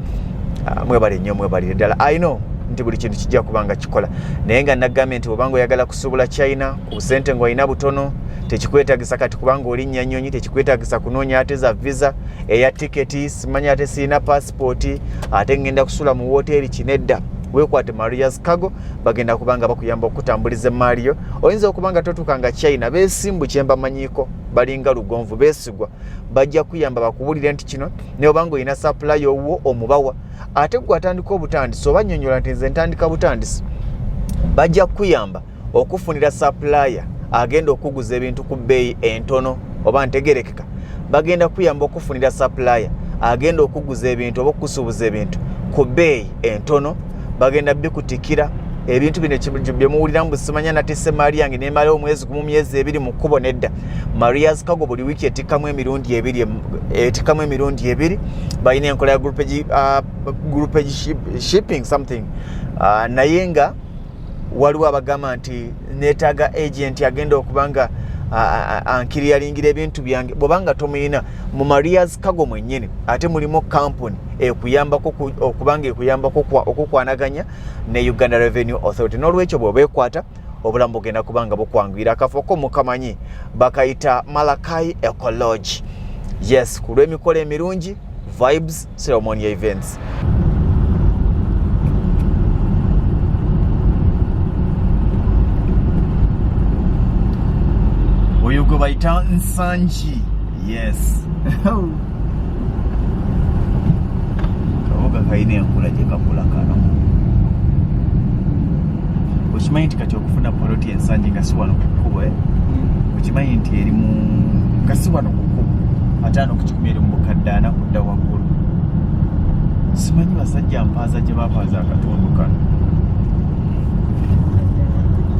Ah, mwebale nnyo, mwebalire ddala. I know nti buli kintu kijja kubanga kikola, naye nga nagambye nti obanga oyagala kusuubula China ku busente ng'olina butono, tekikwetagisa kati kubanga olinnya nnyonyi, tekikwetagisa kunoonya ate za visa eya tiketi, simanyi ate sirina pasipooti, ate ngenda kusula mu woteeri. Kinedda, weekwate Marias Cargo, bagenda kubanga bakuyamba okutambuliza emaali yo. Oyinza okuba nga totuukanga China, beesimbu kyembamanyiiko, balinga Lugonvu, beesigwa, bajja kuyamba bakubulire nti kino, naye obanga olina supplier owwo omubawa, ate gwe atandika obutandisi oba nnyonnyola nti nze ntandika butandisi, bajja kukuyamba okufunira supplier agenda okuguza ebintu ku bbeeyi entono oba ntegerekeka. Bagenda kuyamba okufunira supplier agenda okuguza ebintu oba okukusuubuza ebintu ku bbeeyi entono. Bagenda bikutikira ebintu bino byemuwulira mbu simanya natisse maali yange nemala omwezi gumu, myezi 2 mu kkubo. Nedda, Marias Cargo buli wiiki etikkamu emirundi ebiri, etikkamu emirundi ebiri. Balina enkola ya groupage shipping something, naye nga waliwo abagamba nti neetaaga agent agenda okuba nga anclearingira ebintu byange. Bwobanga tomuyina mu Marias Cargo mwennyini, ate mulimu kampuni ekuyambako okubanga ekuyambako okukwanaganya ne Uganda Revenue Authority. N'olwekyo bw'obeekwata, obulamu bugenda kubanga bukwanguyira. Akafo ko mukamanyi, bakayita Malakai Ecology. Yes, ku lw'emikolo emirungi, Vibes Ceremony Events. Oyo gwe bayita Nsangi. Yes, kabuga kalina enkula gye kakula kano. Okimanyi nti kati okufuna poloti Ensangi nga si wano ku kkubo, eh? Okimanyi nti eri mu nga si wano ku kkubo, 50 ku 100 eri mu bukadde 40 kudda waggulu. Simanyi basajja mpaaza gye bapaaza akatundu kano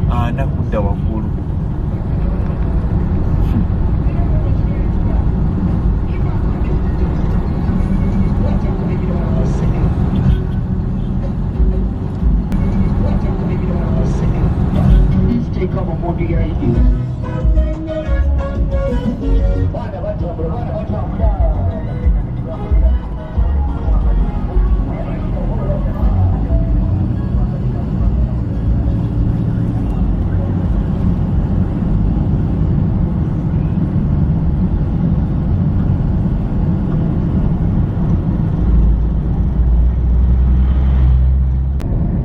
40 kudda waggulu.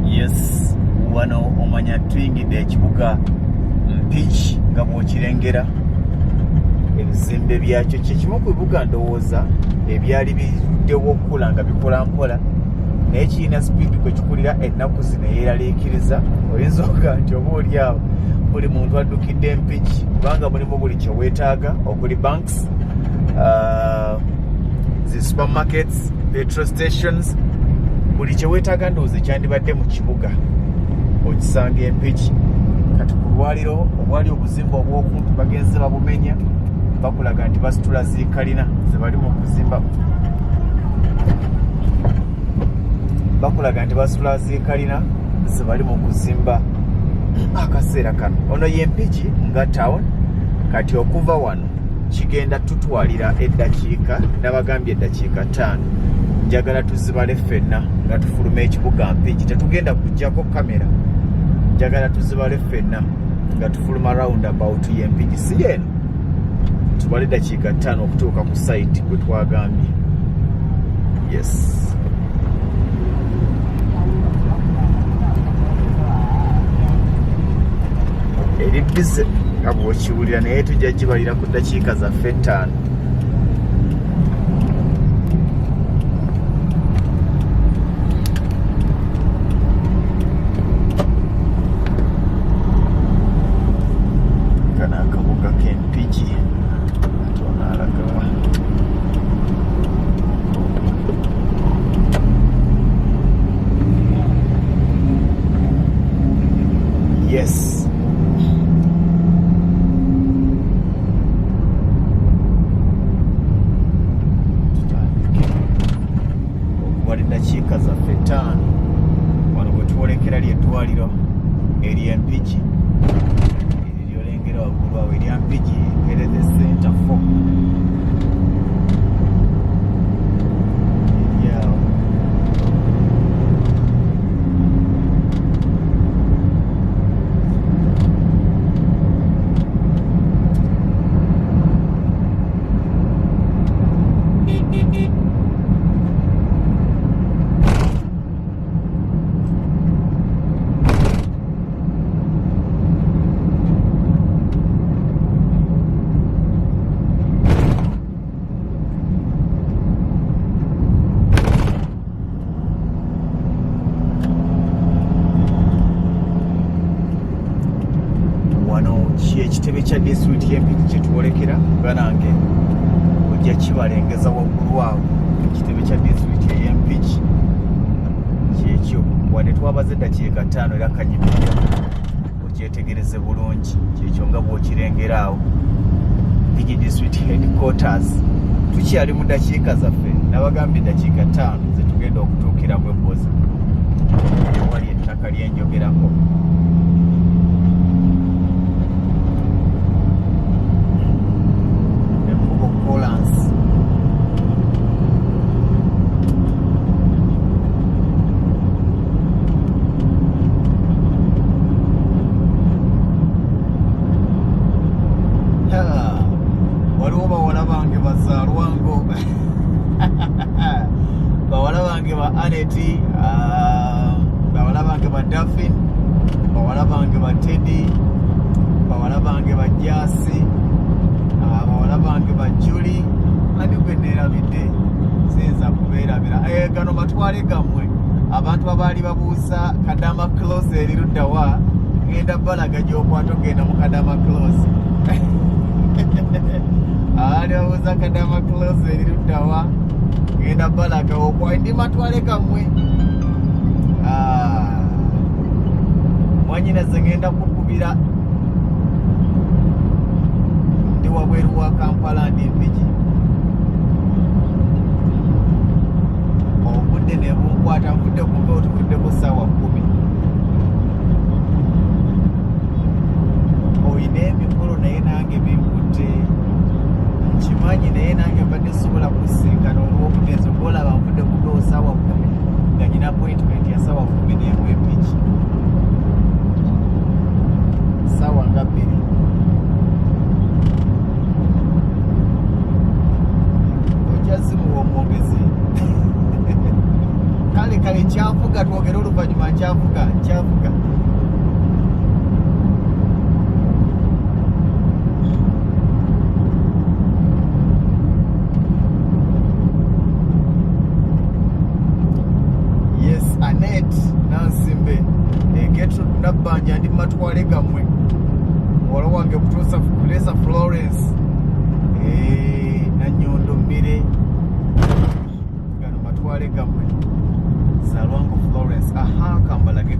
Yes, wano omanya tuyingidde ekibuga Mpigi nga bw'okirengera ebizimbe byakyo. Kyekimu ku bibuga ndowooza ebyali biruddewo okukula nga bikola mpola, naye kirina sipiidi kwe kikulira ennaku zino eyeeraliikiriza. Oyinza oga nti oba oli awo buli muntu addukidde Empigi, kubanga mulimu buli kye weetaaga okuli banks, zi supermarkets, petrol stations, buli kye weetaaga ndowooza ekyandibadde mu kibuga okisanga Empigi. Kati ku lwaliro obwali obuzimbe obw'okumpi bagenze babumenya, bakulaga nti basitula zikalina ze bali mu kuzimba, bakulaga nti basitula zikalina ze bali mu kuzimba akaseera kano. Ono ye Mpigi nga town. Kati okuva wano kigenda tutwalira eddakiika, nabagambye eddakiika 5. Njagala tuzibale ffenna nga tufuluma ekibuga Mpigi. Tetugenda kujjako kamera, njagala tuzibale ffenna nga tufuluma roundabout y'Empigi. Si eno, tubale eddakiika 5 okutuuka ku site gwe twagambye. Yes, eri busy nga bw'okiwulira, naye tujja gibalira ku ddakiika zaffe 5. Kano akabuga k'Empigi ate onaalagawa? Yes, tutandike okubala eddakiika zaffe 5. Wano bwe twolekera lyeddwaliro ery'Empigi, eryo lyolengera waggulu awo, erya Mpigi Health Center 4, eryawo. Wano ekitebe kya disitulikiti y'Empigi kyetwolekera banange, ojja kibalengeza waggulu awo. Ekitebe kya disitulikiti ey'Empigi kyekyo. Wadde twabaze eddakiika 5, era kanyimirira okyetegereze bulungi. Kyekyo nga bw'okirengera awo, Mpigi District Headquarters. Tukyali mu ddakiika zaffe, nabagambye eddakiika 5 zetugenda okutuukiramu ebboza ewali ettaka lyenjogerako. Ekkubo kolansi. Ha, waliwo bawala bange bazaalwango, bawala bange ba Aneti, bawala bange ba Dafin, bawala bange ba Teddy, bawala bange ba Jasi, bawala bange ba Juli. Ani gwe neerabidde? Siyinza kubeerabira. Gano matwale gammwe. Abantu abaali babuuza Kadama Close eri luddawa, ngenda balaga gy'okwata ogenda mu Kadama Close. Abaali babuuza Kadama Close eri luddawa, ngenda balaga okwa ndi matwale gammwe. Mwanyinaze, ngenda kukubira, ndi wabweru wa Kampala, ndi Mpigi. Obudde ne bunkwata, nvudde ku mpewo, tuvuddeko ssaawa 10. Oyina emikolo, naye nange binkutte, nkimanyi, naye nange mbadde sobola kusinkana olw'obudde. Nze gwolaba nvudde ku mpewo ssaawa 10, nga nyina appointment ya ssaawa 11 Empigi, ssaawa nga 2. Ojja zimuwa omwogezi. Kale kale, nkyavuga, twogere oluvannyuma. Nkyavuga, nkyavuga. Yes, Anet Nansimbe, Gertrude Nabbanja, ndi matwale gammwe. Muwala wange kutuusa Kulesa Florence, Nanyondo Mmire, gano matwale gammwe. Salwango Florence. Aha, kambalage,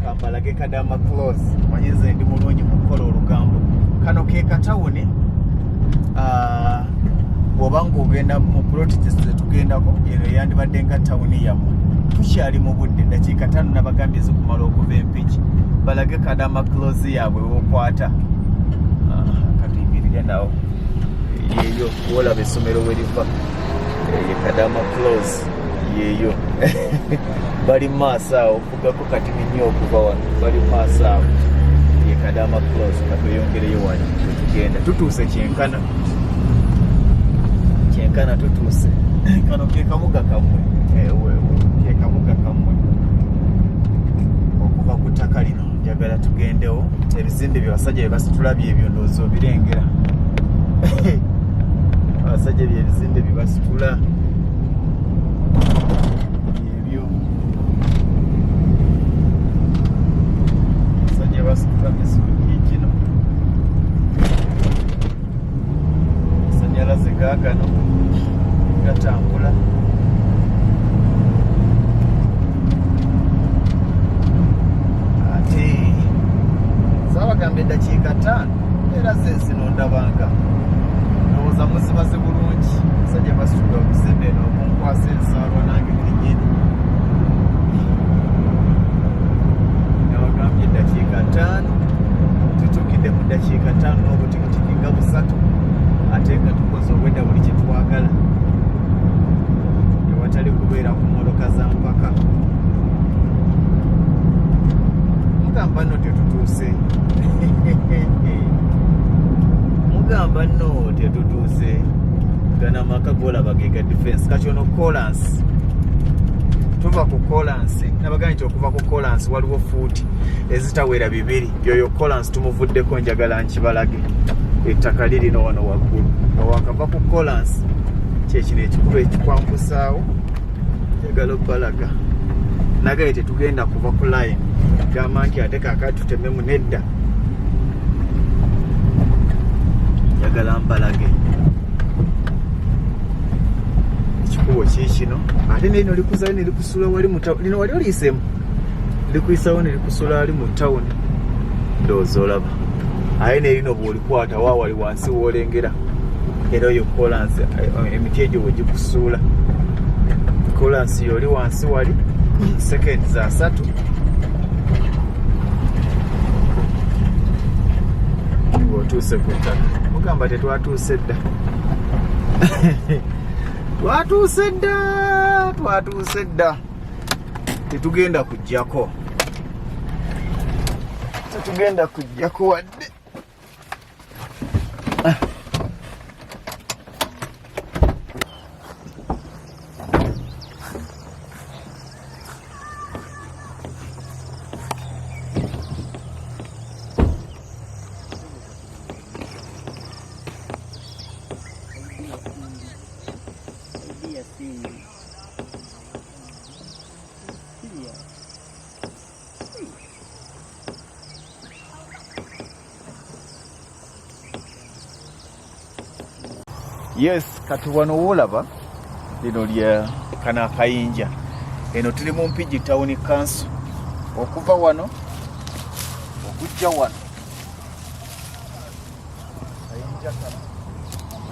kambalage Kadama Close. Manyize ndi mulungi mu kukola olugambo. Kano ke katawuni. Bw'oba ng'ogenda mu ploti zetugendako, eno yandibadde nga tawuni yammwe. Tukyali mu budde, dakiika 5 nabagambye zikumala okuva Empigi. Balage Kadama Close yaabwe wokwata. Katuyimirire nawo. Yeeyo wolaba essomero weriva, ye Kadama Close yeeyo. Bali mu maaso awo, okugako katini nnyo okuva wano, bali mu maaso awo, ye Kadama Close. Katweyongereyo wano wetugenda, tutuuse kyenkana, kyenkana tutuuse. Kano ke kabuga kammwe, ke kabuga kammwe. Okuva ku ttaka lino njagala tugendewo. Ebizimbe bye basajja bye basitula byebyo, ndowooza obirengera. Abasajja byebizimbe bye basitula byebyo. Abasajja basitula mizigo gino, amasanyalaze gaagano gatambula. Ate Nabagambye eddakiika 5 era ze zino ndabanga ndowooza muzibaze bulungi. Musajja basitudde obuzimbe eno okunkwasa ensaalwa nange kenyini. Nabagambye eddakiika 5, tutuukidde mu ddakiika 5 n'obutikitiki nga 3, ate nga tukoze obwedda buli kye twagala, ewatali kubeera ku mmotoka za mpaka. Mugamba nno tetutuuse, mugamba nno tetutuuse. Gano amaka golaba ge ga defense. Kati ono kolansi, tuva ku kolansi. Nabagambye nti okuva ku kolansi waliwo fuuti ezitawera 2. Yoyo kolansi tumuvuddeko, njagala nkibalage ettaka lirino wano waggulu. Nga wakava ku kolansi, kyekino ekikuba ekikwambusaawo, njagala obbalaga. Nagaye tetugenda kuva ku line gamba nti ate kakati tutememu, nedda. Njagala mbalage ekikubo kiikino, ate nerino likuzayo nelikusula wali mu lino wali oliyiseemu, likuyisawo nelikusula wali mu tawuni. Ndowooza olaba, aye nerino bw'olikwata wa wali wansi woolengera, era oyo kolansi, emiti egyo bwe gikusuula kolansi yoli wansi wali sekendi za 3 ng'otuuse ku ttaka. Mugamba tetwatuuse dda? Twatuuse dda, twatuuse dda. Tetugenda kujjako, tetugenda kujjako wadde. Yes, kati wano woolaba lino lya kano akayinja, eno tuli mu Mpigi Town Council. Okuva wano okujja wano kayinja kano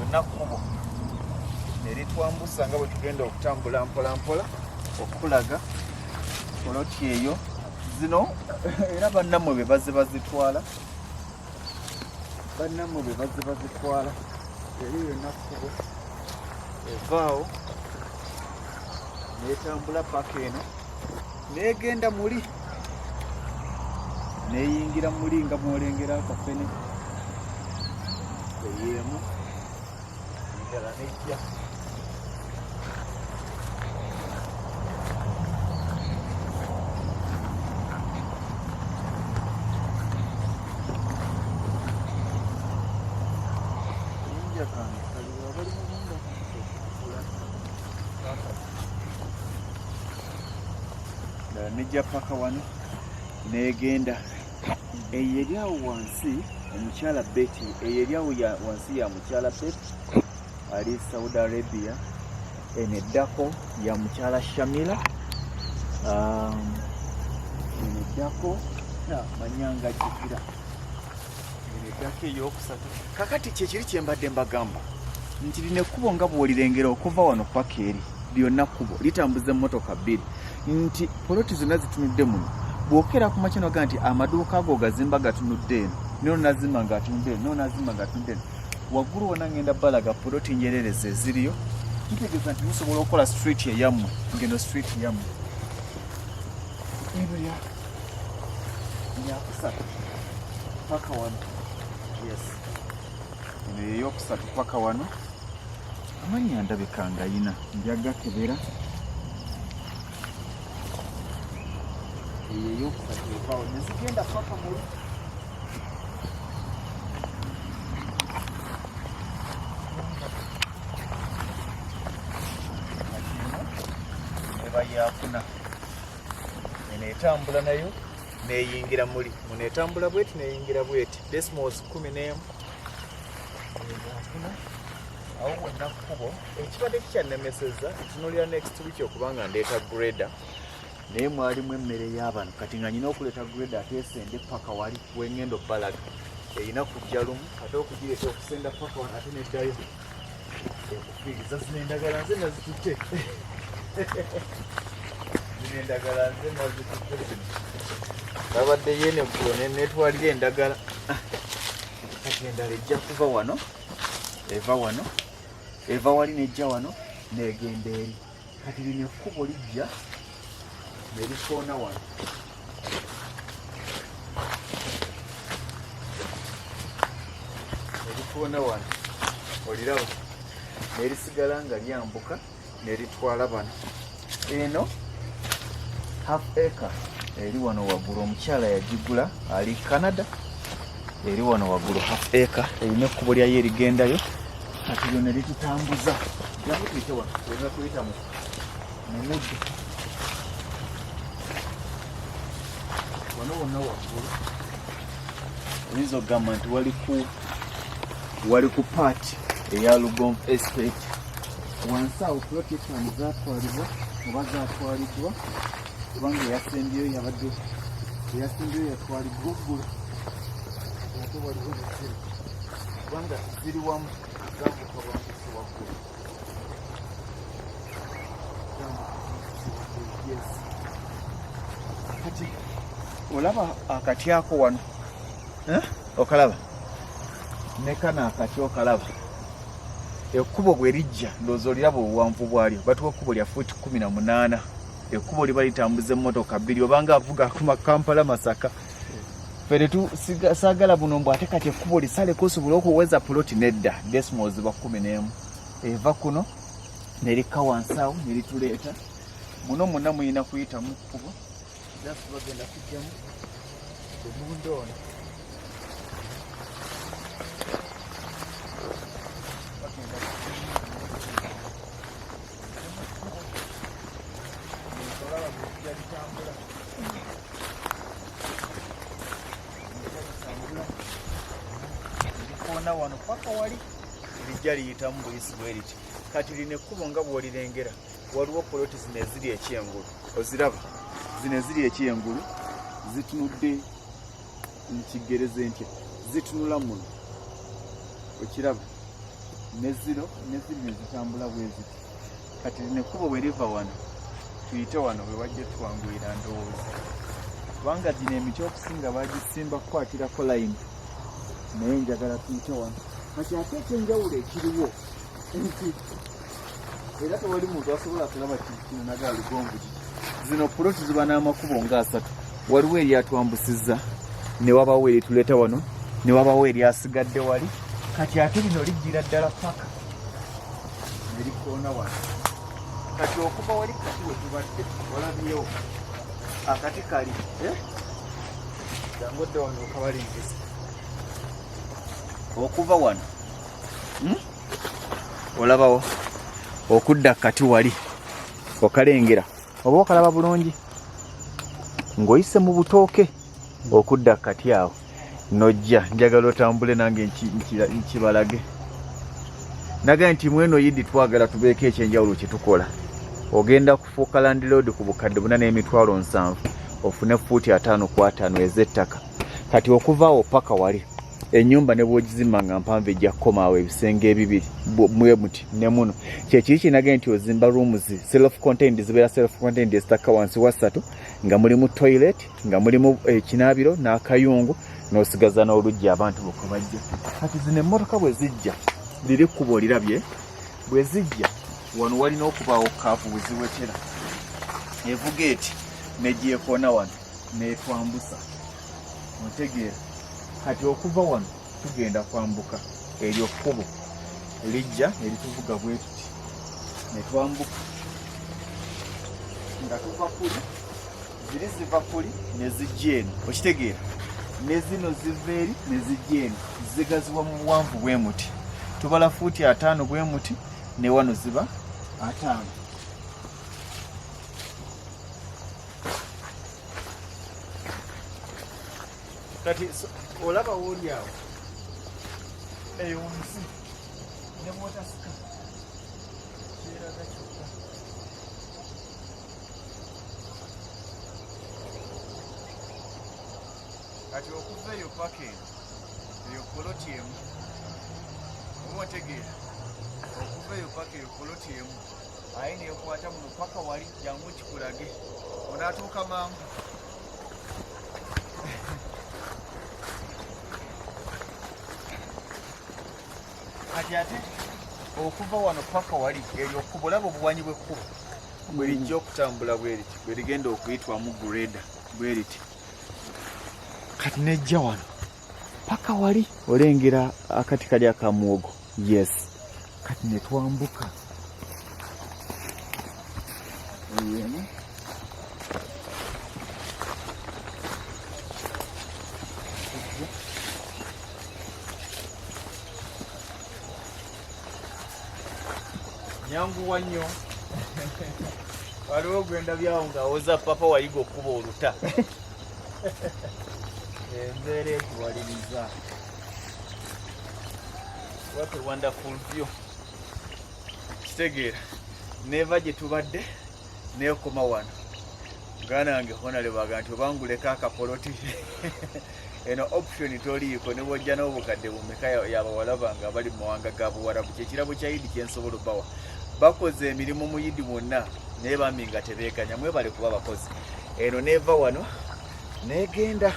yonna kkubo ne litwambusa nga bwe tugenda okutambula mpola mpola okulaga poloti eyo. Zino era bannammwe be bazze bazitwala, bannammwe be bazze bazitwala. Eri yonna kkubo evaawo netambula paka eno negenda muli neyingira muli nga mwolengera akafene eyemu endala nejja. Kayinja kange kaliwa bali mubunda ddala nejja paka wano negenda. Eyo eri awo wansi omukyala Betty, eyo eri awo wansi ya mukyala Betty ali Saudi Arabia. Eno eddako ya mukyala Shamila. Eno eddako manyanga jjukira, eno eddako eyokusatu. Kakati kyekiri kyembadde mbagamba nti lino ekkubo nga bw'olirengera okuva wano paka eri lyonna kkubo litambuza emmotoka 2, nti poloti zonna zitunudde muno. Bw'okeera ku makya noga nti amaduuka ago gazimba gatunudde eno, nono nazimba ng'atunudde eno, nono nazimba ng'atunudde eno. Waggulu wonna ngenda balaga poloti njererezi eziriyo, kitegeeza nti musobola okukola street eyammwe, ngeno street yammwe. Eno ya yakusatu paka wano. Yes, eno yeyokusatu paka wano. Amannya ndabika ngayina, njagakebera. Eyo eyokusatu evaawo nezigenda paka mulu. Eba yakuna eno etambula nayo neyingira muli muno, etambula bweti neyingira bweti, decimals 11. Yakuna awo wonna kkubo. Ekibadde kikyannemeseza ntunuulira next week okubanga ndeeta grader. Naye mwalimu emmere y'abano, kati nga nyina okuleeta grade ate esende paka wali wengenda obbalaga erina kujja lumu, ate okugireeta okusenda paka wano ate neddayo ekufiiriza. Zino endagala nze nazitutte, zino endagala nze nazitutte, zino babadde yeeno eggulo netwalira endagala. Kati endala ejja kuva wano, eva wano, eva wali nejja wano negenda eri. Kati lino ekkubo lijja ne likoona wano, ne likoona wano, oliraba ne lisigala nga lyambuka ne litwala bano. Eno half acre eri wano waggulu, omukyala yagigula ali Canada, eri wano waggulu half acre, erina ekkubo lyayo erigendayo. Kati lyo ne litutambuza, jangu tuyite wano, tuleme kuyita mu muddo. Wano wonna waggulu oyinza okugamba nti wali ku part eya Lugonvu Estate. Wansi awo ploti etaano zatwalibwa oba zatwaliddwa, kubanga eyasembyeyo yabadde, eyasembyeyo yatwaliddwa oggulo, ate waliwo neziri kubanga ziri wamu, zambuka bwambusi waggulu. Yes. Kati olaba akati ako wano, eh? Okalaba ne kano akati okalaba, ekkubo bwe lijja ndowooza oliraba obuwanvu bwalyo, batuwa ekkubo lya fuuti 18. Ekkubo liba litambuza emmotoka bbiri obanga avuga kuma Kampala Masaka. Ffe saagala buno mbu ate kati ekkubo lisaleko osobole okuweza puloti, nedda. Decimal ziba 11, eva kuno nerikka wansi awo nerituleeta muno. Muna muyina kuyitamu kkubo, just bagenda kujjamu omunda ono, bagenda olaba bwekijja litambula, litambula likoona wano paka wali, lijja liyitamu buyisi bwe riti. Kati lino ekkubo nga bw'olirengera, waliwo poloti zino eziri ekyengulu, oziraba zino eziri ekyengulu zitunudde nkigereze ntya, zitunula muno, okiraba, ne zino ne ziri ne zitambula bwe ziti. Kati lino ekkubo bwe liva wano, tuyite wano bwe wajja twanguyira ndowooza, kubanga gino emiti okusinga bagisimba kukwatirako layini, naye njagala tuyite wano. Kati ate ekyenjawulo ekiriwo nti era tewali muntu asobola kulaba kino naga Lugonvu kiki. Zino puloti ziba n'amakubo nga asatu, waliwo eryatwambusizza, ne wabawo erituleeta wano, ne wabawo eryasigadde wali. Kati ate lino lijjira ddala paka ne likoona wano. Kati okuva wali kati we tubadde olabyewo akati kali, eh? Jangu odde wano okabalingiza okuva wano, Olabawo okudda kati wali okalengera oba okalaba bulungi ng'oyise mu butooke okudda kati awo nojja. Njagala otambule nange nkibalage naga nti mweno yidi twagala tubeeko ekyenjawulo kyetukola. Ogenda kufuuka landlord ku 470,000, ofune fuuti 50 ku 50 ez'ettaka. Kati okuva awo paka wali ennyumba ne bw'ogizimba nga mpanvu ejja kukomaawo ebisenge ebibiri mwe muti ne muno. Kyekiri kinage nti ozimba rooms self contained, zibeera self contained ezitakka wansi wa ssatu, nga mulimu toilet, nga mulimu ekinaabiro n'akayungu, n'osigaza n'oluggi abantu bokka bajja. Kati zino emmotoka bwe zijja, liri kkubo olirabye, bwe zijja wano walina okubaawo kaavu we ziwetera, evuga eti negyekoona wano netwambusa, ontegeera? Kati okuva wano tugenda kwambuka, eryo kkubo lijja erituvuga bwe tuti netwambuka nga tuva kuli, ziri ziva kuli ne zijja eno, okitegeera? Ne zino ziva eri ne zijja eno, zigaziwa mu buwanvu bwe muti, tubala fuuti 50 bwe muti, ne wano ziba 50. Kati olaba wooli awo eyo wansi ne bwotasika kyeraga kyokka. Kati okuva eyo paka eno, eyo poloti emu, oba otegeera, okuva eyo paka eyo poloti emu, aye nekwata muno paka wali. Jangu kikulage, onaatuuka mangu. Kati ate okuva wano paka wali eryo kkubo, olaba obuwanyi bw'ekkubo bwe lijja okutambula bweriti, bwe ligenda okuyitwamu grader bweriti. Kati nejja wano paka wali, olengera akati kali akamuwogo. Yes, kati netwambuka eyo. Nyanguwa nnyo, waliwo gwendabyawo ng'awoza papa wayiga okukuba oluta. Embeera etuwaliriza. What a wonderful view! Kitegeera neva gye tubadde nekoma wano. Muganda wange honale baga nti obanguleko akapoloti, eno option toliiko ne bwojja n'obukadde bumeka. Yabawala bange abali mu mawanga ga Buwarabu, kyekirabo kya Idi kyensobola obawa. Bakoze emirimu mu Idi wonna, naye bambi nga tebeekanya. Mwebale kuba bakozi. Eno neva wano negenda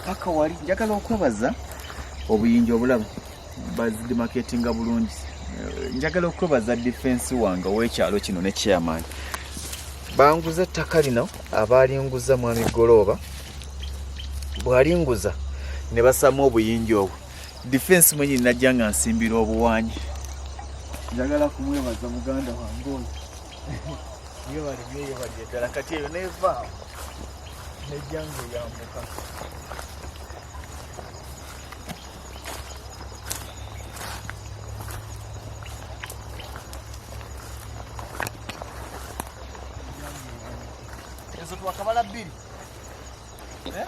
paka wali. Njagala okwebaza obuyinja obulamu bazidemarcatinga bulungi. Njagala okwebaza defense wange ow'ekyalo kino ne chairman. Banguza ettaka lino, abaalinguza mwami Golooba, bw'alinguza ne basaamu obuyinja obwo. Defense mwenyini najja nga nsimbira obuwanyi. Njagala kumwebaza muganda wange oyo, yebale nnyo, yebalire ddala. Kati eyo nevaawo nejja nga eyambuka. Ezo twakabala bbiri. Eh?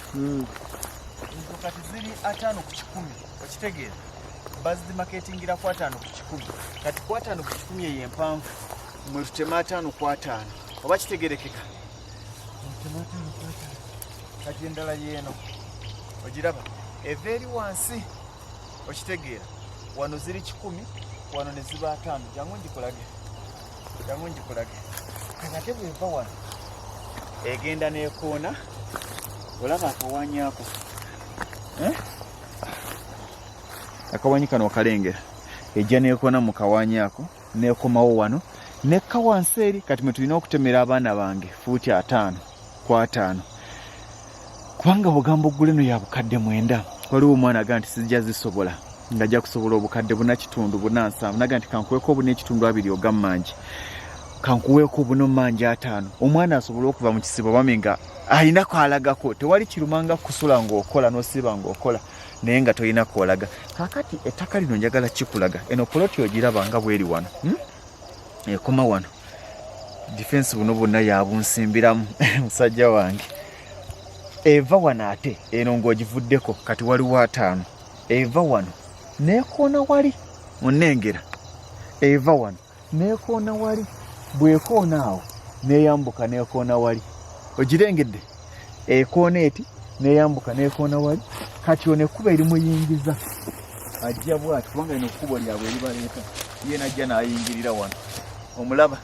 Ezo kati ziri 50 ku 100, okitegeera? Bazidemarcatingira ku 50 ku 100. Kati ku 50 ku 100 eyo empanvu mwe tutema 50 ku 50, oba kitegerekeka? Tutema 50 ku 50. Kati endala yeeno, ogiraba eva eri wansi, okitegeera? Wano ziri 100, wano ne ziba 50. Jangu ngikulage, jangu ngikulage. Kati ate bweva wano egenda nekoona, olaba akawanyi ako, eh? Akawanyi kano okalengera, ejja nekoona mu kawanyi ako nekomawo wano nekka wansi eri. Kati mwe tulina okutemera abaana bange fuuti 50 ku 50, kubanga bugamba oggula eno ya 9,000. Waliwo omwana agamba nti sijja zisobola, nga ajja kusobola obukadde buna kitundu buna nsanvu. Naga nti kankuweeko obuna ekitundu abiri ogammangi, kankuweeko obuno mangi 50, omwana asobole okuva mu kisibo bami nga alina kwalagako. Tewali kirumanga kusula ng'okola n'osiiba ng'okola naye nga tolina kwolaga. Kaakati ettaka lino njagala kikulaga. Eno poloti ogiraba nga bweri wano, Ekoma wano. Defense buno bwonna yabunsimbiramu musajja wange. Eva wano ate eno ng'ogivuddeko, kati waliwo 50. Eva wano neekoona wali munengera, eva wano neekoona wali, bwekoona awo neyambuka neekoona wali, ogirengedde? Ekoona eti neyambuka neekoona wali. Kati ono ekkubo erimuyingiza ajja bwati, kubanga lino kkubo lyabwe eribaleeta. Ye najja n'ayingirira wano, omulaba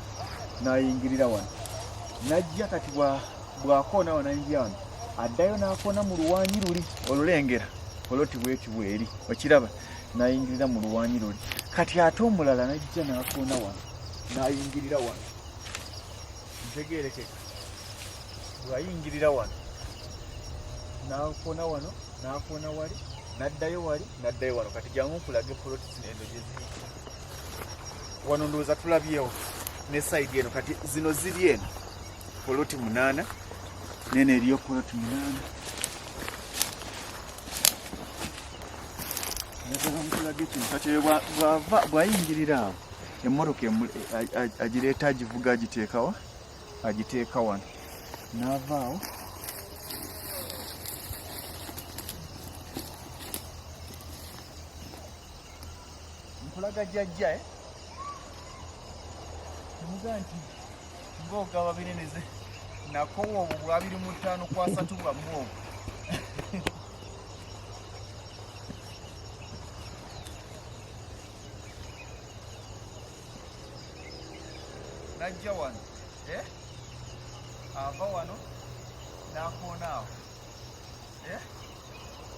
n'ayingirira wano najja. Kati bw'akoona wano nayingira wano, addayo n'akoona mu luwanyi luli olulengera oloti bweti bweri, okiraba? N'ayingirira mu luwanyi luli. Kati ate omulala najja n'akoona wano n'ayingirira wano, ntegeerekeka? Bw'ayingirira wano n'akoona wano n'akoona wali, n'addayo wali, n'addayo wano. Kati jangu nkulage poloti zino eno gye ziyita. Wano ndowooza tulabyewo ne side eno. Kati zino ziri eno poloti 8, nene eriyo poloti 8. Njagala nkulage kino. Kati oyo bw'ayingirira awo, emmotoka agireeta, agivuga, agiteekawa? Agiteeka wano, n'ava awo nkulaga jjajja, eh? Temugaa nti ng'ogaba binene ze Nakowa obwo bwa 25 ku 30 bwammwe obwo. Najja wano, eh? Ava wano n'akoona awo, eh?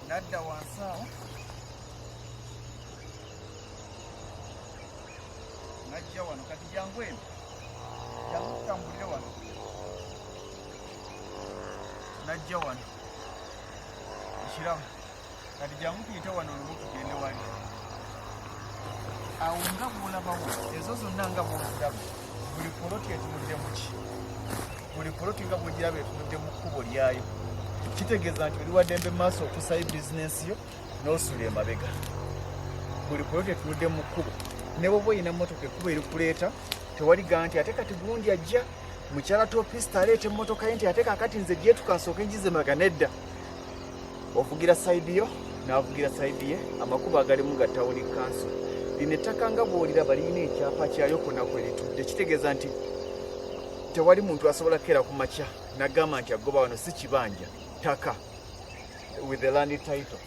Nadda wansi awo najja wano. Kati jangu eno, jangu tutambulire wano. Najja wano, ekirabo. Kati jangu tuyite wano lumu tugende wali awo. Nga bwolabawo ezo zonna, nga bwoziraba, buli poloti etunudde muki, buli poloti nga bwogiraba etunudde mu kkubo lyayo. Kitegeeza nti oli waddembe mu maaso okusayo bizinensi yo n'osula emabega. Buli poloti etunudde mu kkubo, ne bwoba olina motoka, ekkubo erikuleeta. Tewali gaa nti ate kati gundi ajja, mukyala topista aleeta emmotoka ye, nti ate kakati nze gyetuka nsooke njize maga. Nedda, ovugira side yo, n'avugira side ye. Amakubo agalimu ga town council. Lino ettaka nga bw'oliraba lirina ekyapa kyayo kwonna kwe litudde. Kitegeeza nti tewali muntu asobola kukeera ku makya nagamba nti agoba wano. Si kibanja, ttaka with the land title.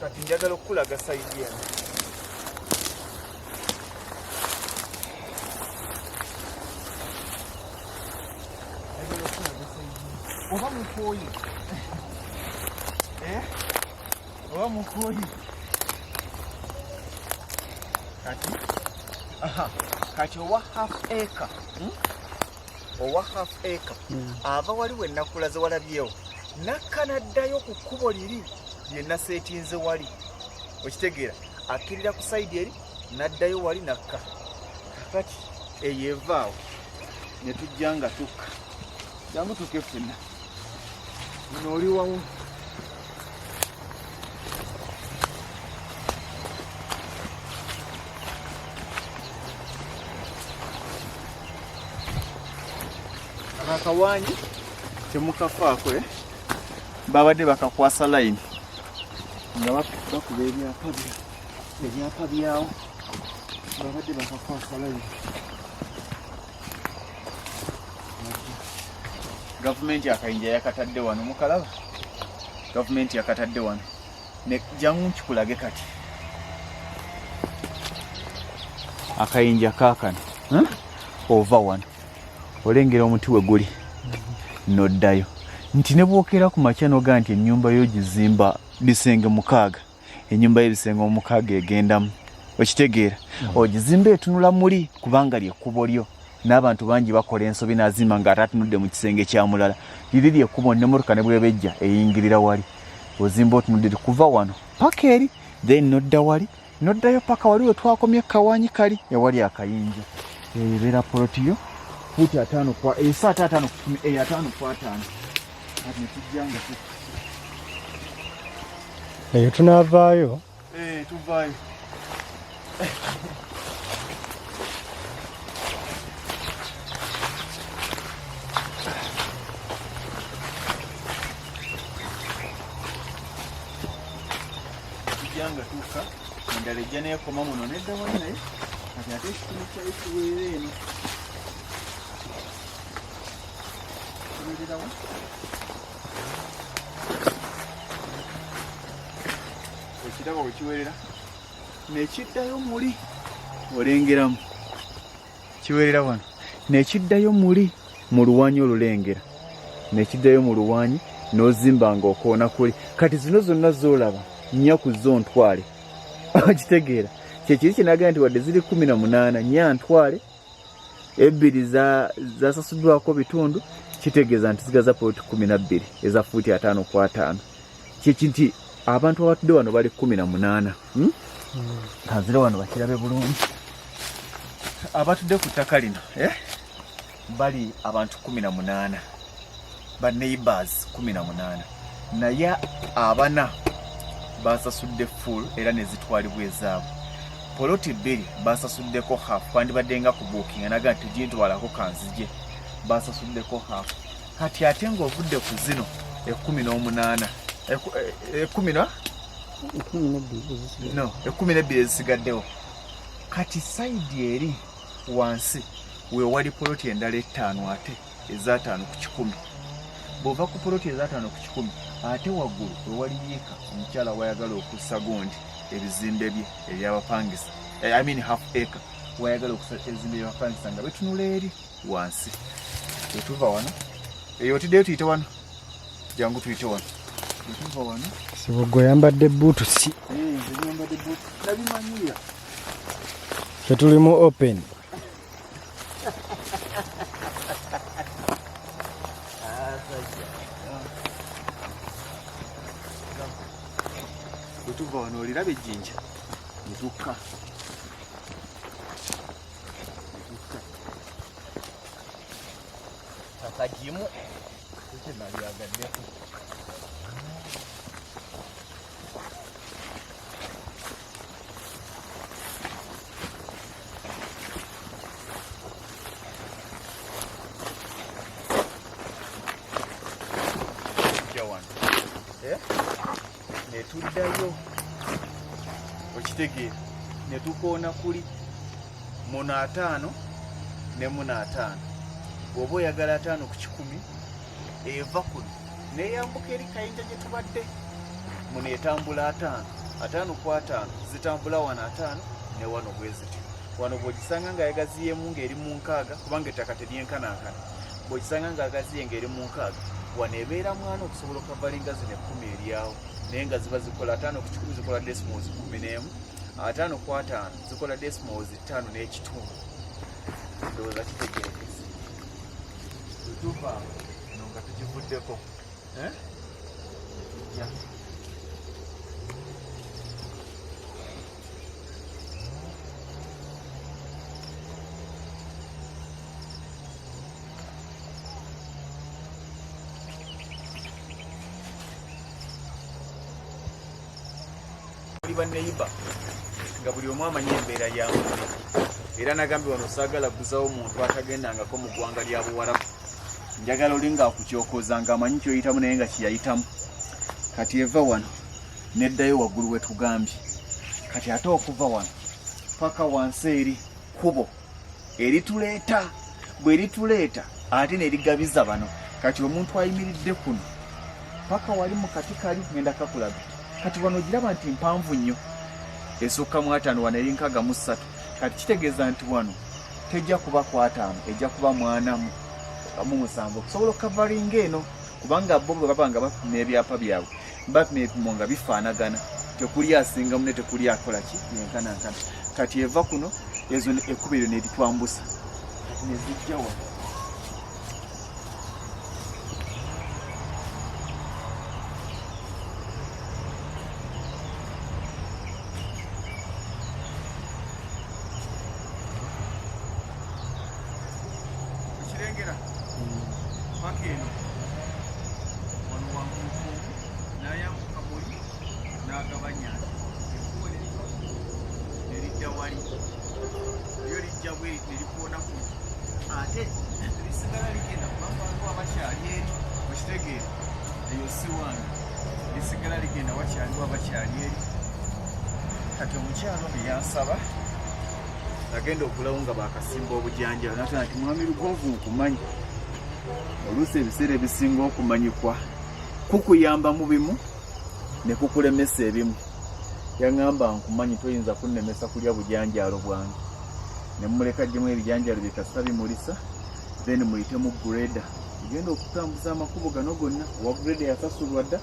Kati njagala okukulaga side eno. Njagala okukulaga side eno. Oba mukooye, eh? Oba mukooye. Kati aha, kati owa half acre, Owa half acre ava wali wenakulaze walabyewo, nakka naddayo ku kkubo liri lye naseetinze wali. Okitegeera? Akkirira ku side eri naddayo wali nakka. Kakati eyo evaawo ne tujja nga tukka. Jangu tukke ffenna. Muno oli wawo. Akawanyi temukafaako, eh? Babadde bakakwasa layini nga bakuba ebyapa byawo. Babadde bakakwasa layini. Gavumenti akayinja yakatadde wano, mukalaba? Gavumenti yakatadde wano. Jangu nkikulage. Kati akayinja kaakano, ova wano olengera omuti we guli noddayo, nti ne bwokeera ku makya nogaa nti ennyumba yo gizimba bisenge 6, ennyumba y'ebisenge 6 egendamu. Okitegeera? Ogizimba etunula muli, kubanga lyekkubo lyo. N'abantu bangi bakola ensobi n'azimba ng'ate atunudde mu kisenge kya mulala. Liri lyekkubo, nemmotoka ne bwebejja eyingirira wali. Ozimba otunudde kuva wano paka eri, then nodda wali, noddayo paka wali we twakomye kawanyi kali ewali akayinja. Eyo ebeera poloti yo, fuuti 50 kwa esa ate 50 ku 10, eyo 50 ku 50. Kati netujja nga Eyo tunaavaayo. Eh, tuvaayo. Tujja nga tuuka, endala ejja nekoma muno nedda wali, naye kati ate ekitundu kyayo kiweerera eno, kiweererawo. Ekirabo we kiwerera nekiddayo muli, olengeramu kiwerera wano nekiddayo muli mu luwanyi, olulengera nekiddayo mu luwanyi, n'ozimba nga okoona kuli. Kati zino zonna z'olaba, nnya ku zo ntwale. Okitegeera? Kyekiri kyenagamba nti wadde ziri 18, nnya ntwale, ebbiri zasasuddwako bitundu. Kitegeeza nti zigaza poloti 12 eza fuuti 50 ku 50. Kyeki nti abantu abatudde wano bali 18, Kanzire wano bakirabe bulungi. Abatudde ku ttaka lino, eh? Bali abantu 18, ba neighbors 18, naye abana basasudde full era nezitwalibwa ezaabwe. Poloti bbiri basasuddeko half, bandibadde nga ku booking naga nti tugintwalako kanzije, basasuddeko half. Kati ate ng'ovudde ku zino 18, ekkumi na 12. No, 12 ezisigaddewo. Kati side eri wansi wewali poloti endala ettaano ate. ez'ataano ku kikumi. Bw'ova ku poloti ez'ataano ku kikumi, ate waggulu wewali yiika omukyala wayagala okussa gundi ebizimbe bye ebyabapangisa, I mean half acre, wayagala okussa ebizimbe byabapangisa nga bitunula eri wansi. Wetuva wano eyo otiddeyo tuyite wano, jangu tuyite wano. Wetuva wano Sibugwe yambadde buutusi. Nze nyambadde buutu, nabimanyira. Ffe tuli mu open. Bwetuva wano oliraba ejjinja netukka takagimu ekyenalyagaddeku. Netuddayo okitegeera, netukoona kuli muno 50 ne muno 50. Bw'oba oyagala 50 ku kikumi eva kuno neyambuka eri Kayinja gye tubadde muno, etambula 50, 50 ku 50 zitambula wano 50 ne wano bwe zityo. Wano bw'ogisanga nga yagaziyeemu ng'eri mu 60, kubanga ettaka teryenkanankana, bw'ogisanga nga agaziye ng'eri mu 60, wano ebeera mwana okusobola okukavalinga zino 10 eryawo, naye nga ziba zikola 50 ku kikumi zikola decimals 11, 50 ku 50 zikola decimals 5.5. Ndowooza kitegerekese. Bwe tuva eno nga tugivuddeko, tujja buli banneyiba nga buli omu amanyi embeera ya munne. Era nagambye wano saagala guzawo muntu atagendangako mu ggwanga lya Buwarabu. Njagala oli ng'akukyokoza ng'amanyi kyoyitamu naye nga kyeyayitamu. Kati eva wano neddayo waggulu we tugambye. Kati ate okuva wano paka wansi eri kkubo erituleeta, bwe lituleeta ate ne ligabiza bano. Kati omuntu ayimiridde kuno paka wali mu kati kali ngenda kakulaga. Kati wano ogiraba nti mpanvu nnyo, esukka mu 50, wano eri 63. Kati kitegeeza nti wano tejja kuba ku 50, ejja kuba 47 okusobola okukavaringa eno, kubanga bo bwe baba nga bapima ebyapa byabwe bapima ebipimo nga bifaanagana, tekuli asinga mune, tekuli akola ki, yenkanankana. Kati eva kuno ezo ekkubo eryo neritwambusa, kati nezijja wano. Okirengera paka eno wano wamuntu n'ayambuka muli n'agabanya ekkubo neriko nerijja wali, lyo lijja bwe nerikoona kuno, ate lisigala ligenda kubanga waliwo abakyali eri. Okitegeera, eyo si wange, lisigala ligenda wakyaliwo abakyali eri. Kati omukyalo ono yansaba agenda okulawo nga bakasimba obujanjalo, natana nti mwami Lugonvu nkumanyi, oluusi ebiseera ebisinga okumanyikwa kukuyamba mu bimu ne kukulemesa ebimu. Yaŋŋamba nkumanyi, toyinza kunnemesa kulya bujanjaalo bwange. Ne mmuleka ggyemu ebijanjaalo bye kasita bimulisa, then muyitemu grader egenda okutambuza amakubo gano gonna. Owa grader yasasulwa dda,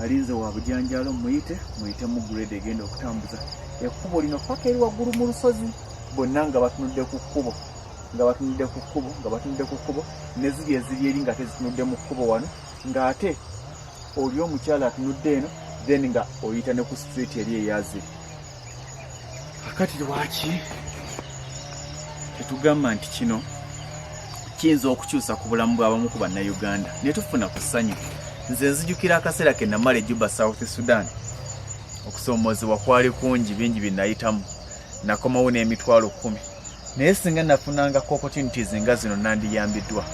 alinze wa bujanjaalo, muyite muyitemu grader egenda okutambuza ekkubo lino paka eri waggulu mu lusozi. Bonna nga batunudde ku kkubo, nga batunudde ku kkubo, nga batunudde ku kkubo, ne ziri eziri eri nga tezitunudde mu kkubo wano, ng'ate oli omukyala atunudde eno, then nga oyita ne ku street eri eyaziri. Akati lwaki tetugamba nti kino kiyinza okukyusa ku bulamu bw'abamu ku Bannayuganda ne tufuna ku ssanyu? Nze nzijukira akaseera ke namala e Juba, South Sudan. Okusoomoozebwa kwali kungi, bingi bye nayitamu, nakomawo n'emitwalo 10, naye singa nafunangako opportunities nga zino nandiyambiddwa.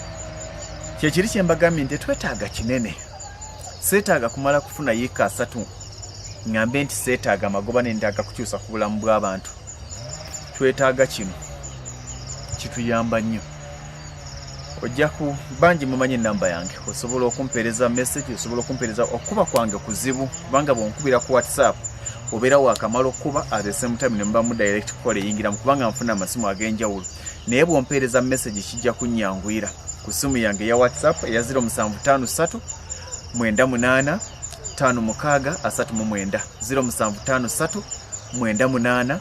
Kyekiri kye mbagambye nti tetwetaaga kinene. Seetaaga kumala kufuna yiika 30 ŋŋambe nti seetaaga magoba, nendaaga kukyusa ku bulamu bw'abantu. Twetaaga kino, kituyamba nnyo. Ojja ku bangi mumanyi enamba yange, osobola okumpeereza message, osobola okumpeereza. Okukuba kwange kuzibu kubanga bw'onkubira ku WhatsApp obeera wakamala okukuba, at the same time ne mubamu direct call eyingiramu, kubanga nfuna amasimu ag'enjawulo. Naye bw'ompeereza message kijja kunnyanguyira ku ssimu yange eya WhatsApp eya 0753 98 56 39, 0753 98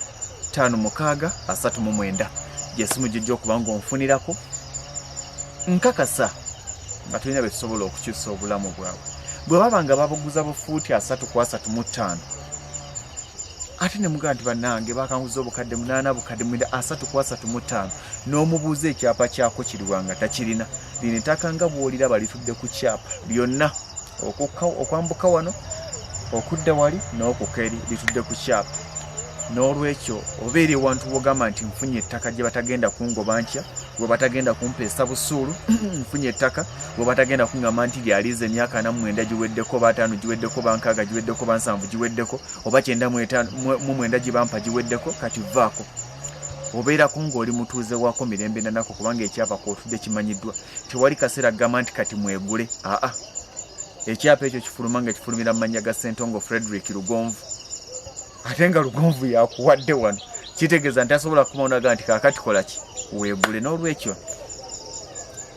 56 39, gyesimu gyojja okuba nga onfunirako. Nkakasa nga tulina bye tusobola okukyusa obulamu bwabwe bwe baba nga babuguza bufuuti 30 ku 35, ate ne mugamba nti bannange bakanguza obukadde 8, bukadde 9, 30 ku 35, n'omubuuza ekyapa kyako kiriwa nga takirina. Lino ettaka nga bw'oliraba litudde ku kyapa lyonna, okwambuka wano, okudda wali n'okukka eri, litudde ku kyapa. N'olwekyo oba eri ewantu wogamba nti nfunye ettaka gye batagenda kungoba nkya, we batagenda kumpeesa busuulu, nfunye ettaka we batagenda kungamba nti lyaliiza emyaka 49 giweddeko, oba 50 giweddeko, oba 60 giweddeko, oba 70 giweddeko, oba 99 gibampa giweddeko, kati vaako. Obeerako ng'oli mutuuze waako mirembe nanako, kubanga ekyapa kwotudde kimanyiddwa. Tewali kaseera kugamba nti kati mwegule. Aa, ekyapa ekyo kifuluma nga kifulumira mu mannya ga Ssentongo Frederick Lugonvu, ate nga Lugonvu yakuwadde wano, kitegeeza nti asobola kumaonaga nti kaakati kola ki, weegule. N'olwekyo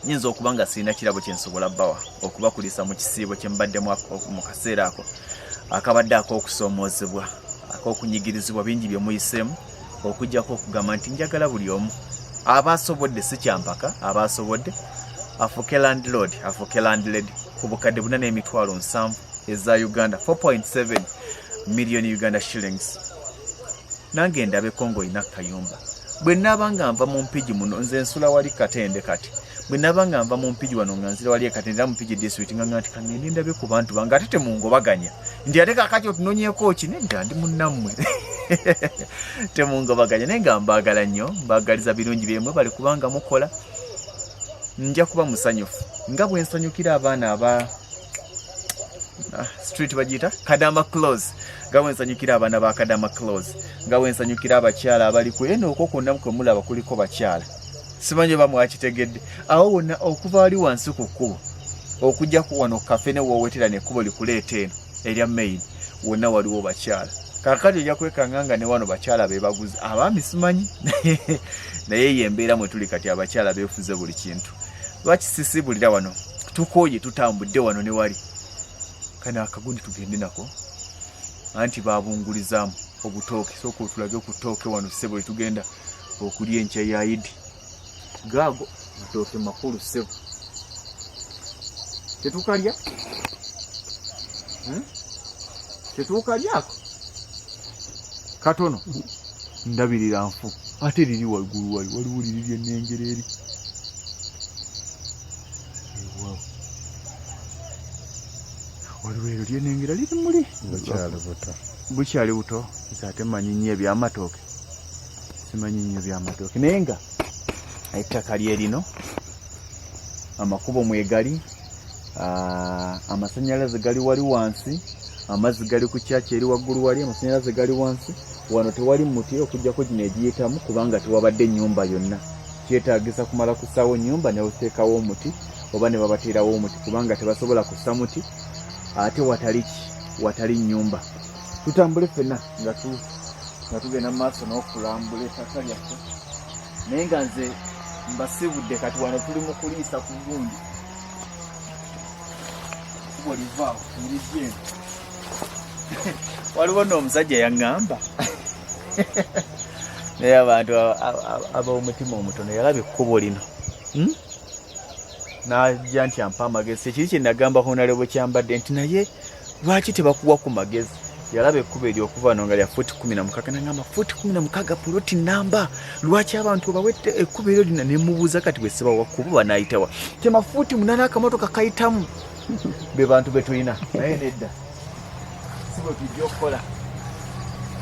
nyinza okuba nga sirina kirabo kye nsobola bbawa okubakulisa mu kisiibo kye mubaddemu mu kaseera ako akabadde ak'okusoomoozebwa, ak'okunyigirizibwa, bingi bye muyiseemu, okuggyako okugamba nti njagala buli omu aba asobodde, si kyampaka, aba asobodde afuuke landlord, afuuke landlady ku bukadde 4 n'emitwalo 70 eza Uganda, 4.7 million Uganda shillings. Nange ndabeko ng'olina kayumba. Bwe naaba nga nva mu Mpigi muno, nze nsula wali Katende, kati bwe naaba nga nva mu Mpigi wano nga nzira wali e Katende era mu Mpigi district, nga nti kangende ndabe ku bantu bange, ate temungobaganya nti ate kakati otunonyeeko ki? Nedda, ndi munnammwe, temungobaganya. Naye nga mbaagala nnyo, mbaagaliza birungi byemwe bali kubanga mukola. Nja kuba musanyufu nga bwe nsanyukira abaana aba street bagiyita Kadama Close, nga bwe nsanyukira abaana ba Kadama Close, nga bwe nsanyukira abakyala abali ku eno. Okwo kwonna kwe mulaba kuliko bakyala, simanyi oba mwakitegedde. Awo wonna okuva wali wansi ku kkubo okujja ku wano kafe ne woowetera nekkubo likuleeta eno erya main, wonna waliwo bakyala. Kaakati ojja kwekanga nga ne wano bakyala be baguze, abaami simanyi. Naye ye embeera mwe tuli kati, abakyala beefuze buli kintu. Lwaki sisibulira wano? Tukooye, tutambudde wano ne wali. Kano akagundi tugende nako, anti babungulizaamu obutooke. Sooka otulage ku ttooke wano ssebo tugenda okulya enkya ya Idi. Gaago matooke makulu ssebo, tetukalya? Tetukalyako katono? Ndabirira nfu, ate liri waggulu wali, waliwo liri lyennengera eri. Ewaawo waliwo eryo lyenengera liri muli. Bukyali buto. Bukyali buto. Nze ate manyi nnyo ebyamatooke, simanyi nnyo byamatooke, naye nga ettaka lyerino, amakubo mwegali, amasanyalaze gali wali wansi, amazzi gali ku kyaki eri waggulu wali, amasanyalaze gali wansi wano. Tewali muti okuggyako gino egiyitamu, kubanga tewabadde nnyumba yonna. Kyetaagisa kumala kussaawo nnyumba ne oteekawo omuti, oba ne babateerawo omuti, kubanga tebasobola kussa muti ate watali ki, watali nnyumba. Tutambule ffenna nga tugenda mu maaso n'okulambula ettaka lyaffe, naye nga nze mbasibudde. Kati wano tuli mu kuliisa ku gundi, kubo livaawo erijja eno. Waliwo nno omusajja yaŋŋamba, naye abantu ab'omutima omutono, yalaba ekkubo lino, N'ajja nti ampa amagezi. Ekiri kye nagamba Honorable Kyambadde nti naye lwaki tebakuwa ku magezi? Yalaba ekkubo eryo okuva wano nga lya fuuti 16, nagamba fuuti 16 puloti namba, lwaki abantu bawette ekkubo eryo lina? Nemubuuza kati bwe sibawa kkubo banaayitawa? Tema fuuti 8 akamotoka kayitamu. Be bantu be tulina, naye nedda, si bwe tujja okukola,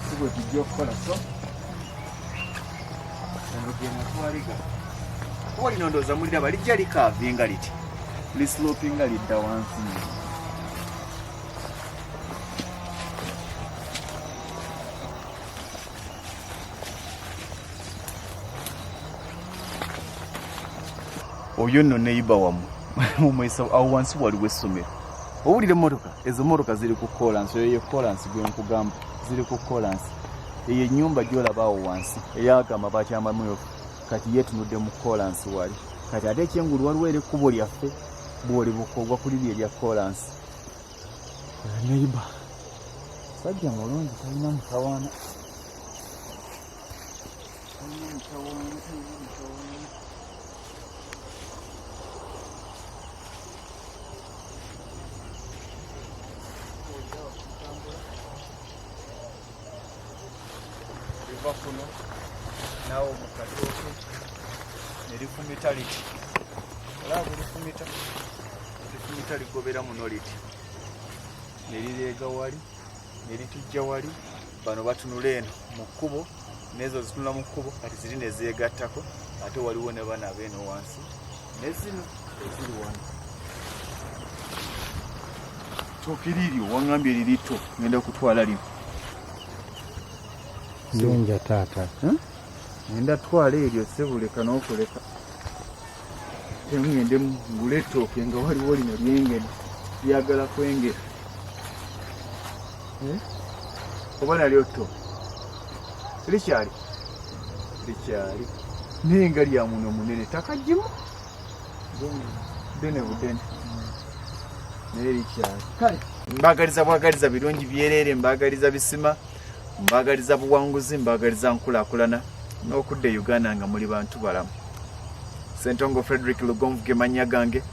si bwe tujja okukola. So gano ge matwale ga kuba lino, ndowooza muliraba lijja likaavinga liti, lislopinga lidda wansi. Oyo nno neyiba wammwe mumwesa awo wansi waliwo essomero. Owulira emmotoka? Ezo mmotoka ziri ku koolansi. Oyo ye koolansi gwe nkugamba, ziri ku koolansi. Eyo ennyumba gy'olaba awo wansi eyaka amabaati amamyufu, kati yeetunudde mu koolansi wali. Kati ate ekyengulu waliwo era ekkubo lyaffe, bw'olibuka ogwa ku liri erya koolansi. Oyo neyiba musajja mulungi, talina mutawaana. Talina mutawaana, talina mutawaana. Liva kuno naawe mu katooke ne lifumita liti, olaba bwe lifumita, lifumita ligobera muno liti ne lireega wali ne litujja wali. Bano batunula eno mu kkubo, n'ezo zitunula mu kkubo, kati ziri ne zeegattako. Ate waliwo ne bano abeeno wansi ne zino eziri wano. Ttooke liiryo waŋŋambye liri tto, ngenda kutwala lino. Yonja taata. Ngenda twala eryo sebuleka n'okuleka ngende ngule ettooke nga waliwo lino lyengedde lyagala kwengera. Eh? Oba nalyo tto likyali likyali naye nga lya muno munene takagimu ddene budene naye likyali. Kale mbagaliza bwagaliza birungi byereere, mbagaliza bisima, mbagaliza buwanguzi, mbagaliza nkulaakulana n'okudda e Uganda nga muli bantu balamu. Sentongo Frederick Lugonvu ge mannya gange,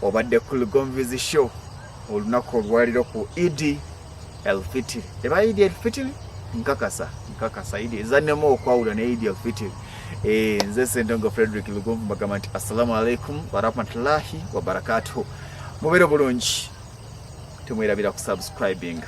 obadde ku Lugonvu's Show olunaku olwaliro ku Idi Elfitiri. Eba Idi Elfitiri? Nkakasa, nkakasa Idi ezannemu okwawula ne Idi Elfitiri. Eh, nze Sentongo Frederick Lugonvu mbagamba nti assalamu alaikum warahmatullahi wabarakatuhu. Mubeere bulungi, temwerabira ku subscribing.